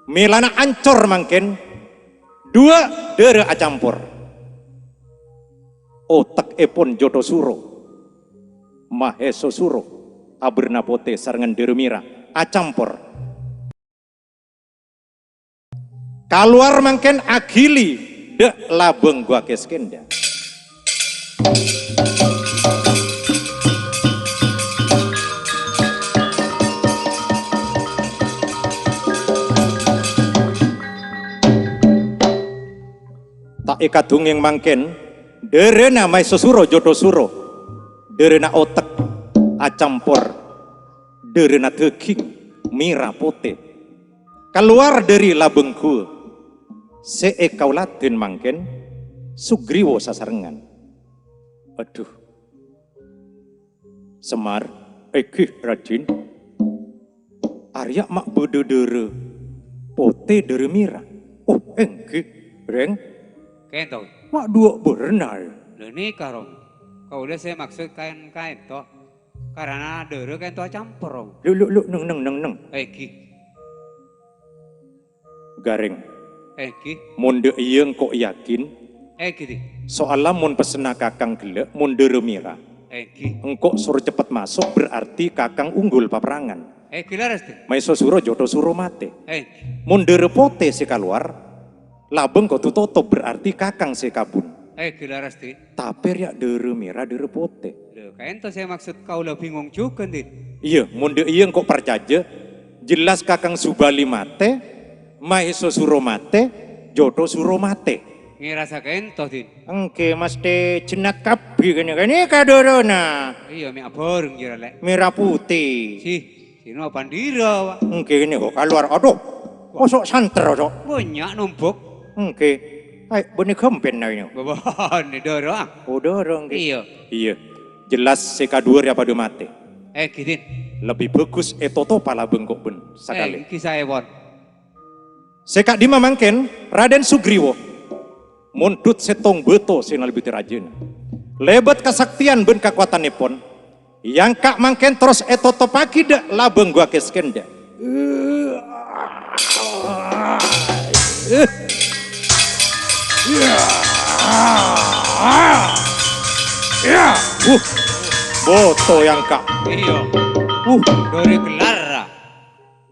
Mèlana ancor mangkèn. Duwâ' dârâ acampor. Otekkèpon Jotho Suro, Maheso Suro, abârna potè sarengngan dârâ mèra, acampor. Kalowar mangkèn aghili dâ' labâng Gua Keskenda. Ta' èkadhungngèng mangkèn, dârâna Maheso Suro, Jotho Suro, dârâna otek acampor dârâna dâging mèra potè. Kalowar dâri labâng ghuwâ sè èkaoladhin mangkèn, Sugriwa sasarengngan. Adhu. Semar, èngghi, Rajin. Arèya ma' bâdâ dârâ potè, dârâ mèra. Oh, èngghi, Rèng. Kènto. Ma' duwâ' bârna, yâ. Lha nèka, Rong. Kaulâ sè maksod kaèn-, kaènto. Karana dârâ kènto acampor, Rong. Lu, lu, lu, neng, neng, neng, neng. Èngghi. Garèng. Èngghi. Mon dâ' iyâ engko' yakin. Èngghi, Di. Soalla mon pessenna Kakang ghellâ', mon dârâ mèra. Èngghi. Engko' soro ceppet maso', berarti Kakang unggul paperangan. Èngghi lerres, Din. Maèso Suro, Jotosuro matè. Èngghi. Mon dârâ potè sè kalowar, labâng kodhu totop, berarti kakang sè kabun. Èngghi lerres, Din. Tapè rèya dârâ mèra, dârâ potè. Lho, kaènto sè maksod kaulâ bingung jhughân, Din. Iyâ, mon dâ' iyâ engko' parcajâ, jelas Kakang Subali matè, Maèso Suro matè, Jotosuro matè. Ngèra sakaènto, Din. Èngghi, masthè jennat kabbhi kènè', kènè' kadârâna. Iyâ, mè' abhâreng jârèya, Lè'. Mèra potè. Sih, sino pandhira, Pak? Èngghi, kènè' kok kalowar. Aduh, mosok santer, kok. Bânnya' nombok. Èngghi. Ayo, bânnè ghâmpènna, iyâ. Bâbâna dârâ, ah. Oh, dârâ, èngghi. Iyâ. Iyâ. Jelas sè kadhuwâ rèya padâ matè. Èngghi, Din. Lebbi bhâghus ètotopa labâng kok bân sakalè. Èngghi, saèpon. Sè ka'dimma mangkèn, Raden Sugriwa, mondhut sèttong bâto sè nalèbâdhi rajâna. Lèbât kasaktèyan bân kakowadhânnèpon, èyangka' mangkèn terros ètotopaghi dâ' labâng Gua Kiskendha. Wuh, bâto èyangka'. Iyâ. Wuh. Dâri kellar.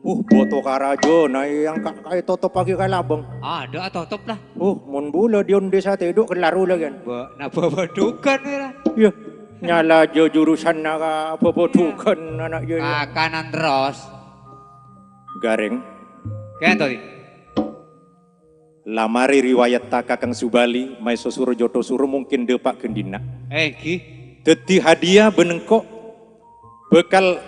Uh, bâto karajâna èyangka' ètotopaghi ka labâng. Adâ' atotop la. Uh, mon bulâ dhi-ondhi satèdhu' kellar bulâ, kan? Bâ-, na bâbâdhughân, ra. Iyâ, nyala jâ jurusanna ka bâbâdhughân, ana' jâ. Kakanan terros. Garèng. Kènto, Di. La marè riwayatta Kakang Subali, Maèso Suro, Jotosuro mungkin dâpa' ghândhina. Èngghi. Dhâddhi hadiah bân engko' bhâkal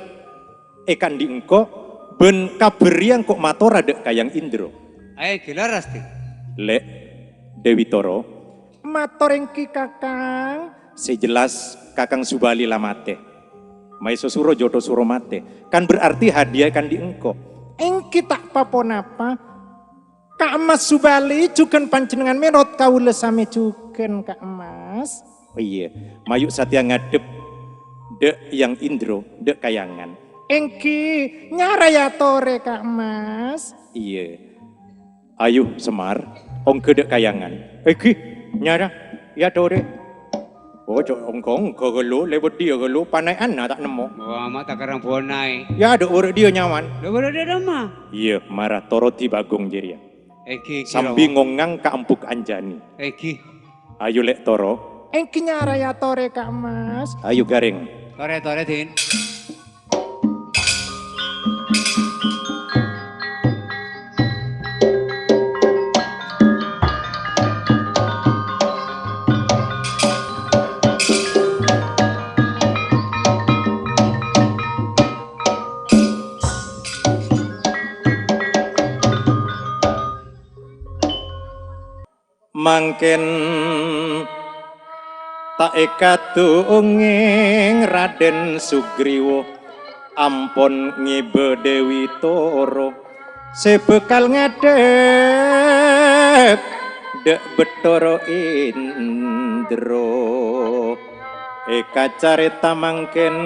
èkandhi' engko' bân kabhârriyâ engko' matora dâ' Kayang Indro. Èngghi lerres, Di. Lè', Dewi Toro. Mator èngghi, Kakang. Sè jelas, Kakang Subali la matè. Maèso Suro, Jotosuro matè. Kan berarti hadiah èkandhi' engko'. Èngghi ta' pa-ponapa. Ka' Emmas Subali, jhughân panjhennengngan mèrot kaulâ samè jhughân, Ka' Emmas. Oh iyâ, mayu' satèya ngadhep dâ' Yang Indro, dâ' Kayangan. Èngghi, nyarè èyatorè, Ka' Emmas. Iyâ. Ayu, Semar, ongghâ dâ' Kayangan. Èngghi, nyarè èyatorè. Oh, jhâ' ongghâ-ongghâ ghâllu, lèbât dhiyâ ghâllu, panaè'anna ta' nemmo. Wah, ma' ta' karang bonai. Yâ, dâ' bârâ' dhiyâ nyaman. Dâ' bârâ' dhiyâ nemma. Iyâ, mara toro' dhi bâgong jârèya. Èngghi, èngghi, sambi Romo. Ngongang ka empuk anjani. Èngghi. Ayu, Lè', toro. Èngghi, nyarè èyatorè, Ka' Emmas. Ayu, Garèng. Torè, torè, Din. Mangkèn ta' èkadhungèng Radèn Sugriwa ampon ngibâ Dewi Toro sè bhâkal ngadhep dâ' Bhâthara Indra. Èkacarèta mangkèn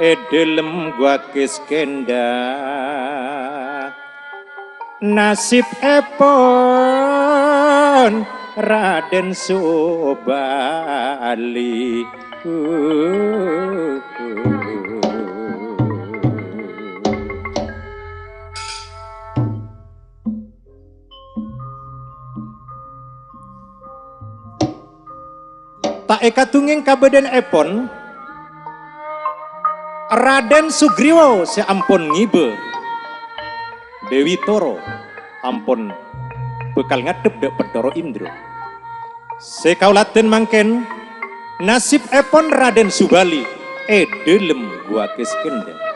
è dhâlem Gua Kiskendha. Nasibèpon Radèn Subali. Ta' èkadhungèng kabâdâ'annèpon Radèn Sugriwa sè ampon ngibâ Dewi Toro ampon bhâkal ngadhep dâ' Bhâthara Indra. Sè kaulâdhân mangkèn, nasibèpon Radèn Subali è dhâlem Gua Kiskendha.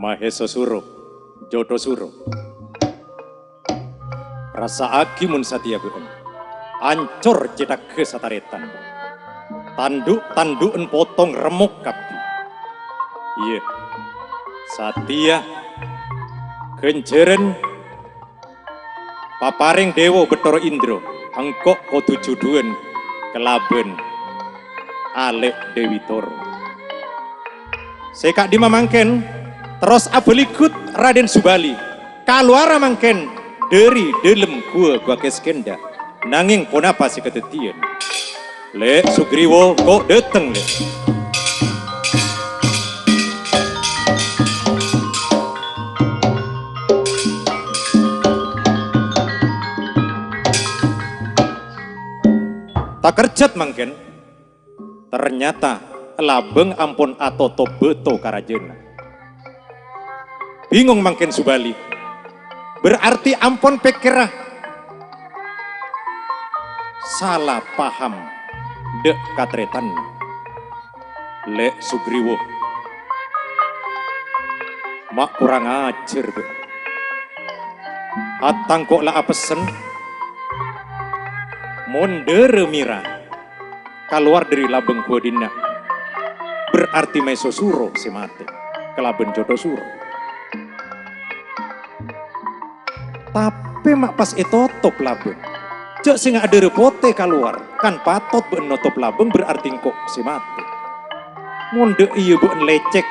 Mahesa Suro, Jotosuro. Rassa'aghi mon satèya bâ'ân. Ancor cèthagghâ satarètan. Tandhu'-tandhu'en potong remmok kabbhi. Iyâ, satèya ghânjhârân Paparèng Dèwa Bethara Indra, engko' kodhu jhudhuwân kalabân Alè' Dewi Toro. Sè ka'dimma mangkèn terros abhâlighut Raden Subali, kalowara mangkèn dhâri dhâlem ghuwâ Gua Keskenda. Nangèng ponapa sè kadhâddhiyân? Lè' Sugriwa, ko' dâteng, Lè'. Takerjhât mangkèn, ternyata labâng ampon atotop bâto ka rajâna. Bingong mangkèn Subali. Berarti ampon pèkkèrra sala paham dâ' katarètanna. Lè' Sugriwa, ma' korang ajhâr, bâ'. Atang ko' la apessen, mon dhârâ mèra kalowar dhâri labâng ghuwâ dinna', berarti Maeso Suro sè matè kalabân Jotosuro. Tapè ma' pas ètotop labâng. Jhâ' sènga' dhârâ potè kalowar, kan patot bâ'na notop labâng, berarti engko' sè matè. Mon dâ' iyâ bâ'na lècèk,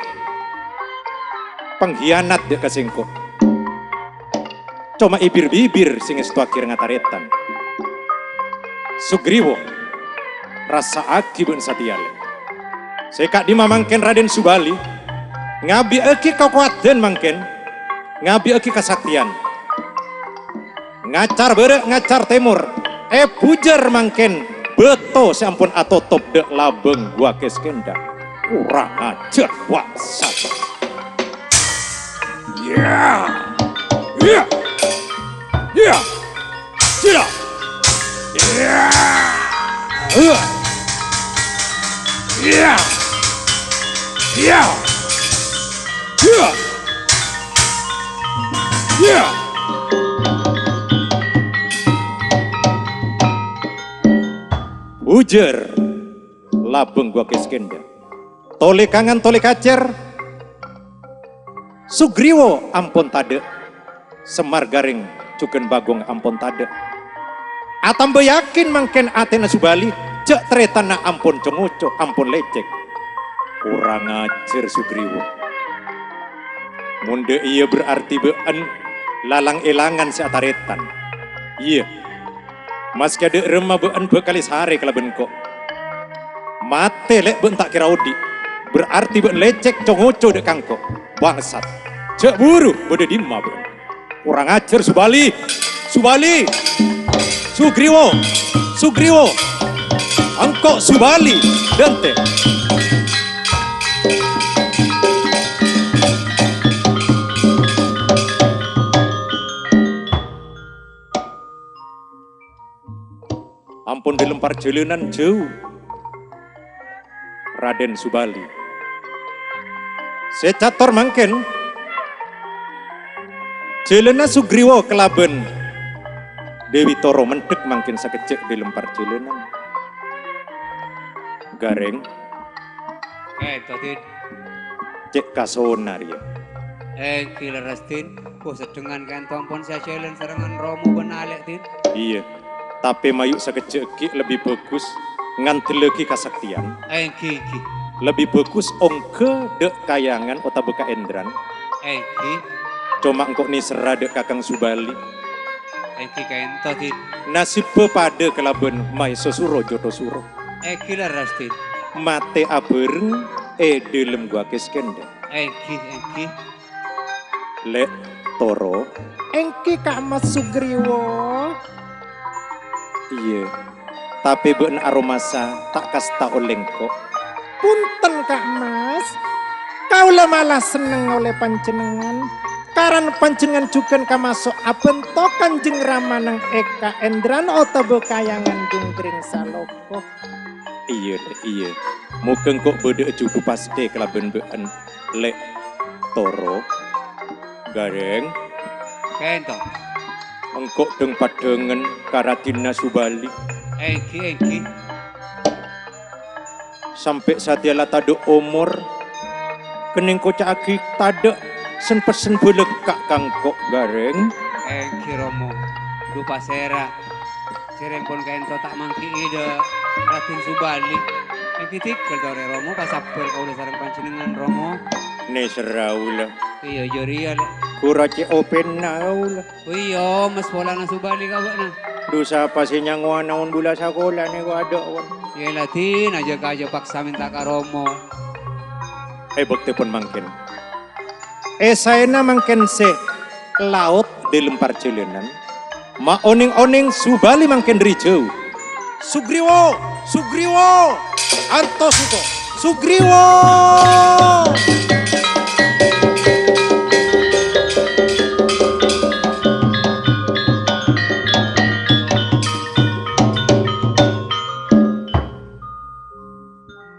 pengkhianat dâ' ka sèngko'. Coma bibir-bibir sè ngèstowaghi rèng-tarètan. Sugriwa, rassa'aghi bâ'na satèya, Lè'. Sè ka'dimma mangkèn Raden Subali, ngabiyâghi kakowadhân mangkèn, ngabiyâghi kasaktèyan. Ngacar bârâ', ngacar tèmor, èbhujâr mangkèn bâto sè ampon atotop dâ' labâng Gua Keskenda. Korang ajhâr, wa' saja. Iya. Iya. Iya. Iya. Iya. Iya. Iya. Iya. Iya. Bhujâr labâng Gua Keskenda. Tolè kangan, tolè kacèr. Sugriwa ampon tadâ'. Semar Gareng jhughân Bagong ampon tadâ'. Atamba yakin mangkèn atèna Subali, jhâ' tarètanna ampon co-ngoco, ampon lècèk. Korang ajhâr Sugriwa. Mon dâ' iyâ berarti bâ'na la lang-èlangan sè atarètan. Iyâ. Maskè dâ' remma bâ'na bhâkal èsarè kalabân ko'. Matè, Lè', bâ'na ta' kèra odi'. Berarti bâ'na lècèk co-ngoco dâ' ka engko'. Bangsat. Jhâ' buru, bâdâ dimma bâ'na? Korang ajhâr, Subali! Subali! Sugriwa! Sugriwa! Engko' Subali, Dante! Ampon dhâlem parjhâlânan jhâu, Raden Subali. Sè cator mangkèn, jhâlânna Sugriwa kalabân Dewi Toro mendhek mangkèn sakejjhâ' dhâlem parjhâlânan. Gareng. Ka'dinto, Din. Cè' kasona rèya. Èngghi lerres, Din. Bâ, seddhengngan ka'dinto ampon sè ajhâlân sarengngan Romo bân Alè', Din. Iyâ. Tapè mayu' sakejjhâ' ghi' lebbi bhâghus ngandellaghi kasaktèyan. Èngghi, èngghi. Lebbi bhâghus ongghâ dâ' Kahyangan otabâ Ka Endran. Èngghi. Coma engko' nèserra dâ' Kakang Subali. Èngghi ka'dinto, Din. Nasibbhâ padâ kalabân Maesasura Jotosuro. Èngghi lerres, Din. Matè abhâreng è dhâlem Gua Keskenda. Èngghi, èngghi. Lè', Toro. Èngghi, Ka' Mas Sugriwa. Iyâ, tapè bâ'na aromasa ta' kasta ollè engko'. Punten, Ka' Mas. Kaulâ mala senneng ollè panjhennengngan. Karana panjhennengngan jhughân kamaso' abhânto Kanjeng Rama neng è Ka Endran otabâ Kahyangan Gunggring Saloko. Iyâ, Lè', iyâ. Moghâ engko' bâdâ'â jhudhu pastè kalabân bâ'na, Lè', Toro. Gareng. Ka'dinto. Engko' dhâng-padhângan ka Radinna Subali. Èngghi, èngghi. Sampè' satèya la tadâ' omor, kennèng koca'aghi tadâ' sen-pessen bhâlâkka' ka engko', Gareng. Èngghi, Romo. Dhu pasèra, sèrèng pon kaènto ta' manggi'i dha' Raden Subali. Èngghi tèghel torè Romo, pasabbhâr kaulâ sareng panjhennengngan, Romo. Nèserra kaulâ. Iyâ, jârèya, Lè'. Ghuru cè' opènna kaulâ. Oh iyâ, mes polana Subali ka bâ'na. Dhu sapa sè nyangowana mon bulâ sakola nèko adâ', won. Yâ, Ladin, aja kajâ paksa mènta ka Romo. È bâktèpon mangkèn. È saèna mangkèn sè laot dâlem parjhâlânan, ma' onèng-onèng Subali mangkèn dâri jhâu. Sugriwa! Sugriwa! Antos engko'! Sugriwa!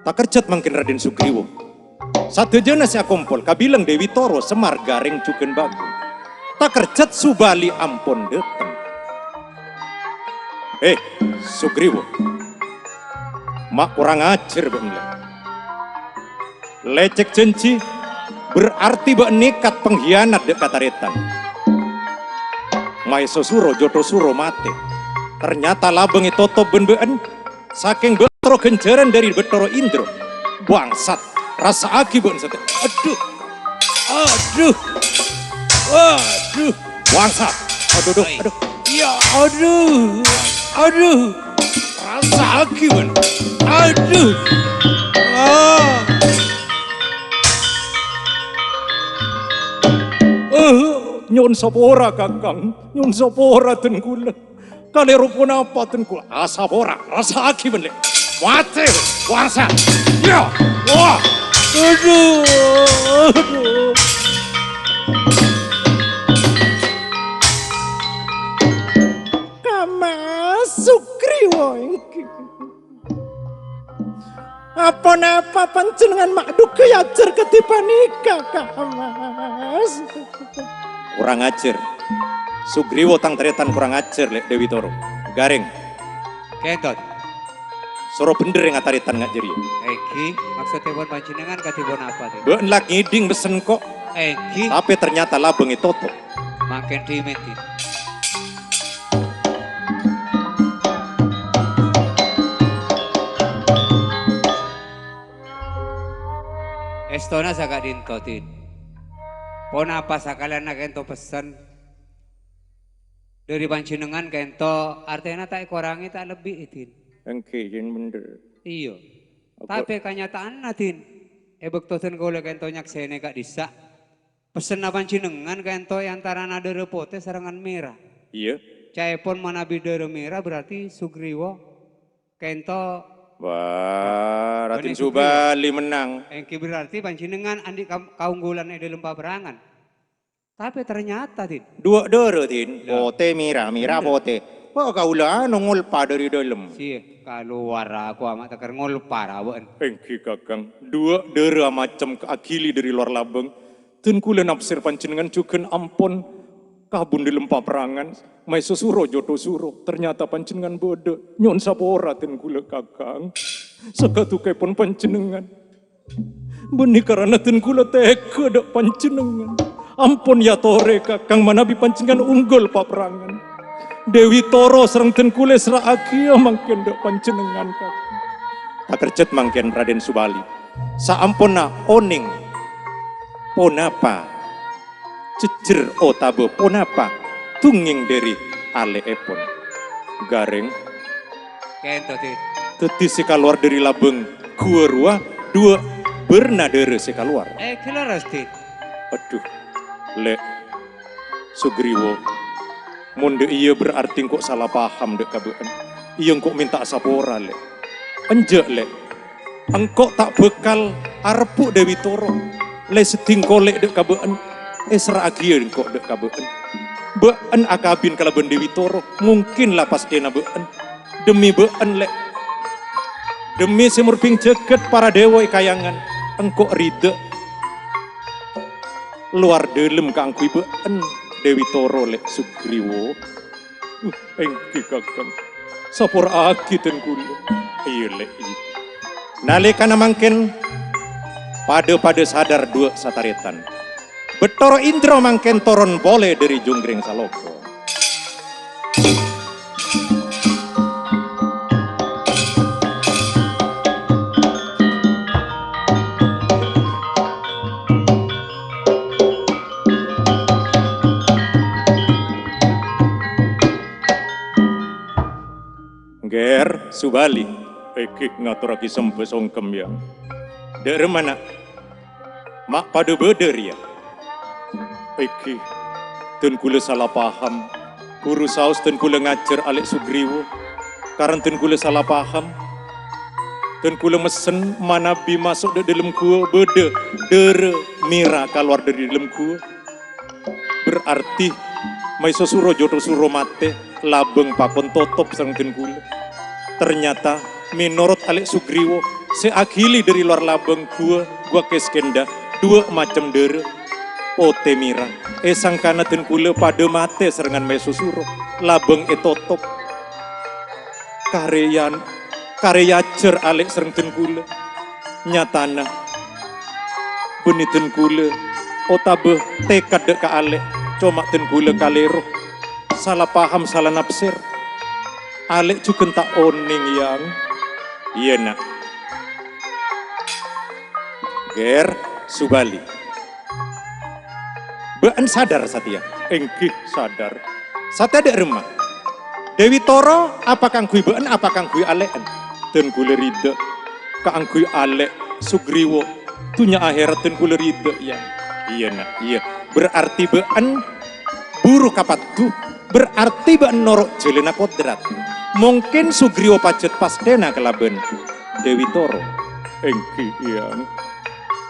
Takerjhât mangkèn Raden Sugriwa. Sadhâjâna sè akompol kabilang Dewi Toro, Semar, Gareng, jhughân Bagong. Takerjhât Subali ampon dâteng. Eh, Sugriwa. Ma' korang ajhâr bâ'na, Lè'. Lècèk jhânjhi, berarti bâ'na nèkat pengkhianat dâ' ka tarètan. Maèso soro, jhâtho soro, matè. Ternyata labâng ètotop bân bâ'na. Sakèng bâ'na terro ghânjhârân dâri Bathara Indra. Bangsat, rassa'aghi bâ'na satèya. Adhu. Adhu. Adhu. Bangsat. Adhu, adhu, adhu. Ya, adhu. Adhu. Rassa'aghi bâ'na. Adhu. Ah. Eh, nyo'on sapora, Kakang. Nyo'on sapora, dân kaulâ. Kalèro ponapa, dân kaulâ? Asapora, rassa'aghi bâ'na, Lè'. Matè, warsa. Ya, wah. Adhu, adhu. Kamas Sugriwa èngghi. Aponapa panjhennengngan ma' dhugghâi ajhâr kadhi panèka, Kamas? Korang ajhâr. Sugriwa tang tarètan korang ajhâr, Lè', Dewi Toro. Gareng. Kènto. Soro bhendher ènga' tarètan nga' jârèya. Èngghi, maksodhâpon panjhennengngan kadhi ponapa, Dhi? Bâ'na la ngèdhing pessen ko'. Èngghi. Tapè ternyata labâng ètotop. Mangkèn dhimèn, Dhi. Èstona saka'dinto, Din. Ponapa sakalèyanna kènto pessen dâri panjhennengngan kènto, artèna ta' èkorangè, ta' lebbi'i, Din. Èngghi, Din, bhendher. Iyâ. Apa? Tapè kanyataanna, Din, è bâkto dân kaulâ kènto nyaksènè ka'dissa', pessenna panjhennengngan kènto è antarana dârâ potè sarengngan mèra. Iyâ. Ca'èpon manabi dârâ mèra berarti Sugriwa kènto. Wah, Raden Bânnè Sugriwa. Subali mennang. Èngghi berarti panjhennengngan andi' kam-, kaunggulan è dâlem paperangan. Tapè ternyata, Din. Dhuwâ' dârâ, Din. Lah. Potè, mèra, mèra, bhendher. Potè. Wah, kaulâ anu ngolpa dâri dâlem. Siyè, kalowar aku ama' tekèr ngolpa ra bâ'na. Èngghi, Kakang. Dhuwâ' dârâ macem aghili dâri lowar labâng. Dân kaulâ nafsir panjhennengngan jhughân ampon kabun dâlem paperangan, maèso soro jhâtho soro, ternyata panjhennengngan bâdâ. Nyo'on sapora, dân kaulâ, Kakang. Sakadukèpon panjhennengngan. Bânnè karana dân kaulâ tèghâ dâ' panjhennengngan. Ampon èyatorè, Kakang, manabi panjhennengngan unggul paperangan. Dewi Toro sareng dân kaulâ èserra'aghiyâ mangkèn dâ' panjhennengngan, Kakang. Takerjhât mangkèn, Raden Subali. Saamponna onèng ponapa jhejjher otabâ ponapa dungngèng dâri alè'èpon. Gareng. Kènto, Din. Dhâddhi sè kalowar dâri labâng ghuwâ rowa dhuwâ' bârna dârâ sè kalowar. Eh, ghi lerres, Din. Adhu, Lè'. Sugriwa, mon dâ' iyâ berarti engko' sala paham dâ' ka bâ'na. Iyâ engko' mènta sapora, Lè'. Enjâ', Lè'. Engko' ta' bhâkal arebbhu' Dewi Toro. Lè' seddhing kolè' dâ' ka bâ'na, èserra'aghiyâ engko' dâ' ka bâ'na. Bâ'na akabin kalabân Dewi Toro, mungkin la pastèna bâ'na. Dhemmi bâ'na, Lè'. Dhemmi sè morbhing jhâghât para dèwa è Kahyangan, engko' rida. Lowar dâlem kaangghuy bâ'na, Dewi Toro, Lè', Sugriwa. Uh, èngghi, Kakang. Sapora'aghi dân kaulâ. Iyâ, Lè', iyâ. Nalèkana mangkèn, padâ-padâ sadar dhuwâ' satarètan. Bathara Indra mangkèn toron polè dâri jhungkrèng saloka. Ger, Subali, èngghi ngatorraghi sembhâ songkem, Yang. Dâ' remma, Na'? Ma' padâ bâdâ rèya. Èngghi, dân kaulâ sala paham. Ghuru saos dân kaulâ ngajhâr Alè' Sugriwa. Karana dân kaulâ sala paham. Dân kaulâ messen manabi maso' dâ' dâlem ghuwâ bâdâ dârâ mèra kalowar dâri dâlem ghuwâ. Berarti Maèso Suro Jotosuro matè, labâng pakon totop sareng dân kaulâ. Ternyata, mènorot Alè' Sugriwa, sè aghili dâri lowar labâng ghuwâ, Ghuwa Kiskendha, duwâ' macem dârâ, potè mèra. Èsangkana dân kaulâ padâ matè sarengngan Maèso Suro, labâng ètotop. Karèyan, karè èajhâr Alè' sareng dân kaulâ. Nyatana, bânnè dân kaulâ otabâ tèkad dâ' ka Alè', coma dân kaulâ kalèro, sala paham, sala nafsèr. Alè' jhughân ta' onèng, Yang. Iyâ, Na'. Ger, Subali. Bâ'ân sadar satèya? Èngghi, sadar. Satèya dâ' remma? Dewi Toro apa kaangghuy bâ'ân, apa kaangghuy Alè'en? Dân kaulâ ridha kaangghuy Alè', Sugriwa, dhunnya akhèrat dân kaulâ ridha, Yang. Iyâ, Na', iyâ. Berarti bâ'ân buru kapaddhu, berarti bâ'ân noro' jhâlânna kodrat. Mungkin Sugriwa pajhât pastèna kalabân Dewi Toro. Èngghi, Yang.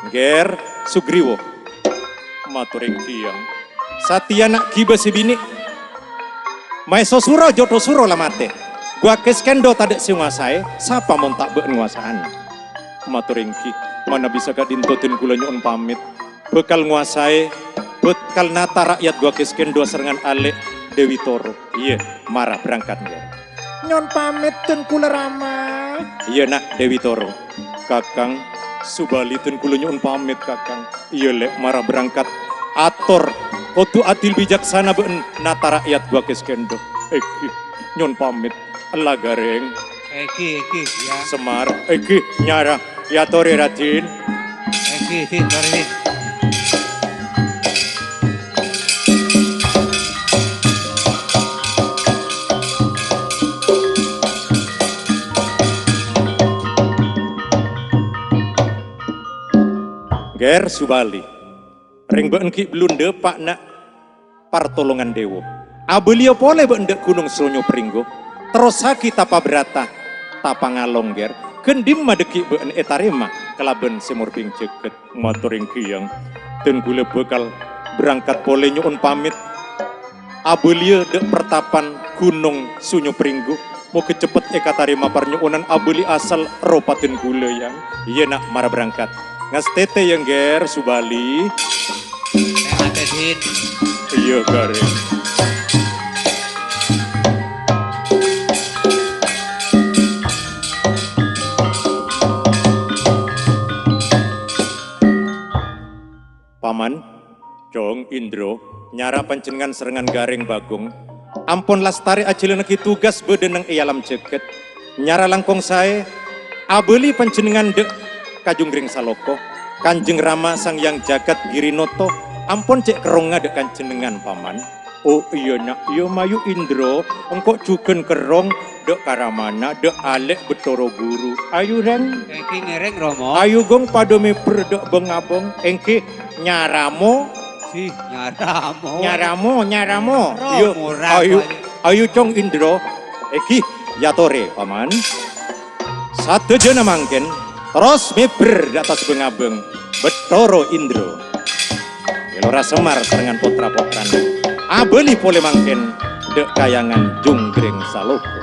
Ger, Sugriwa. Mator èngghi, Yang. Satèya na' ghibâ sè binè'. Maèso Suro Jotosuro la matè. Ghuwa Kiskendha tadâ' sè ngowasaè, sapa mon ta' bâ'ân ngowasa'ana? Mator èngghi, manabi saka'dinto dân kaulâ nyo'on pamèt. Bhâkal ngowasaè, bhâkal nata ra'yat Ghuwa Kiskendha sarengngan Alè' Dewi Toro. Iyâ, mara berangkat, Ger. Nyo'on pamèt, dân kaulâ Rama. Iyâ, Na', Dewi Toro. Kakang, Subali dân kaulâ nyo'on pamèt, Kakang. Iyâ, Lè', mara berangkat. Ator, kodhu adil bijaksana bâ'ân nata ra'yat Ghuwa Kiskendha. Èngghi, nyo'on pamèt. Ella Garèng. Èngghi, èngghi, ya. Semar, èngghi, nyara. Èyatorè, Radèn. Èngghi, Din, torè, Din. Ger, Subali. Rèng bâ'ân ghi' bellun dâpa', Na', partolongan dâ' ewo. Abâliyâ polè bâ'ân dâ' Ghunong Sonyo Pringgo. Terrossaghi tapa berrata, tapa ngalong, Ger. Ghân dimma dhâggi' bâ'ân ètarèma kalabân sè morbhing jhâghât? Mator èngghi, Yang. Dân kaulâ bhâkal berangkat polè nyo'on pamèt. Abâliyâ dâ' pertapan Ghunong Sonyo Pringgo. Mogâ ceppet èkatarèma parnyo'onan abâli asal ropa dân kaulâ, Yang. Iyâ, Na', mara berangkat. Ngastètè, Yang, Ger, Subali. Neng Atedin. Iyâ, Garèng. Paman, Cong, Indro, nyara panjhennengngan sarengngan Garèng Bagong ampon lastarè ajhâlannaghi tugas bâdâ neng è alam jhâghât. Nyara langkong saè, abâli panjhennengngan dâ' ka Junggrèng Saloko. Kanjeng Rama Sang Hyang Jagat Girinoto ampon cè' kerrongnga dâ' kanjhennengngan, Paman. Oh, iyâ, Na'. Iyâ, mayu, Indro, engko' jhughân kerrong dâ' ka ramana, dâ' Alè' Bâtoro Buru. Ayu, Rèng. Èngghi ngèrèng, Rama. Ayu, Gong, padâ mèbhâr dâ' bâng-abâng. Èngghi, nyaramo. Sih, nyaramo. Nyaramo, nyaramo. Rama, Iyâ, Rama. Ayu, ayu, Cong, Indro. Èngghi, yatorè, Paman. Sadhâjâna mangkèn, terros mèbhâr dâ' attas bâng-abâng, Bâtoro Indro. Èlora Semar sarengngan potra-potrana. Abâli polè mangkèn dâ' Kahyangan Junggrèng Saloko.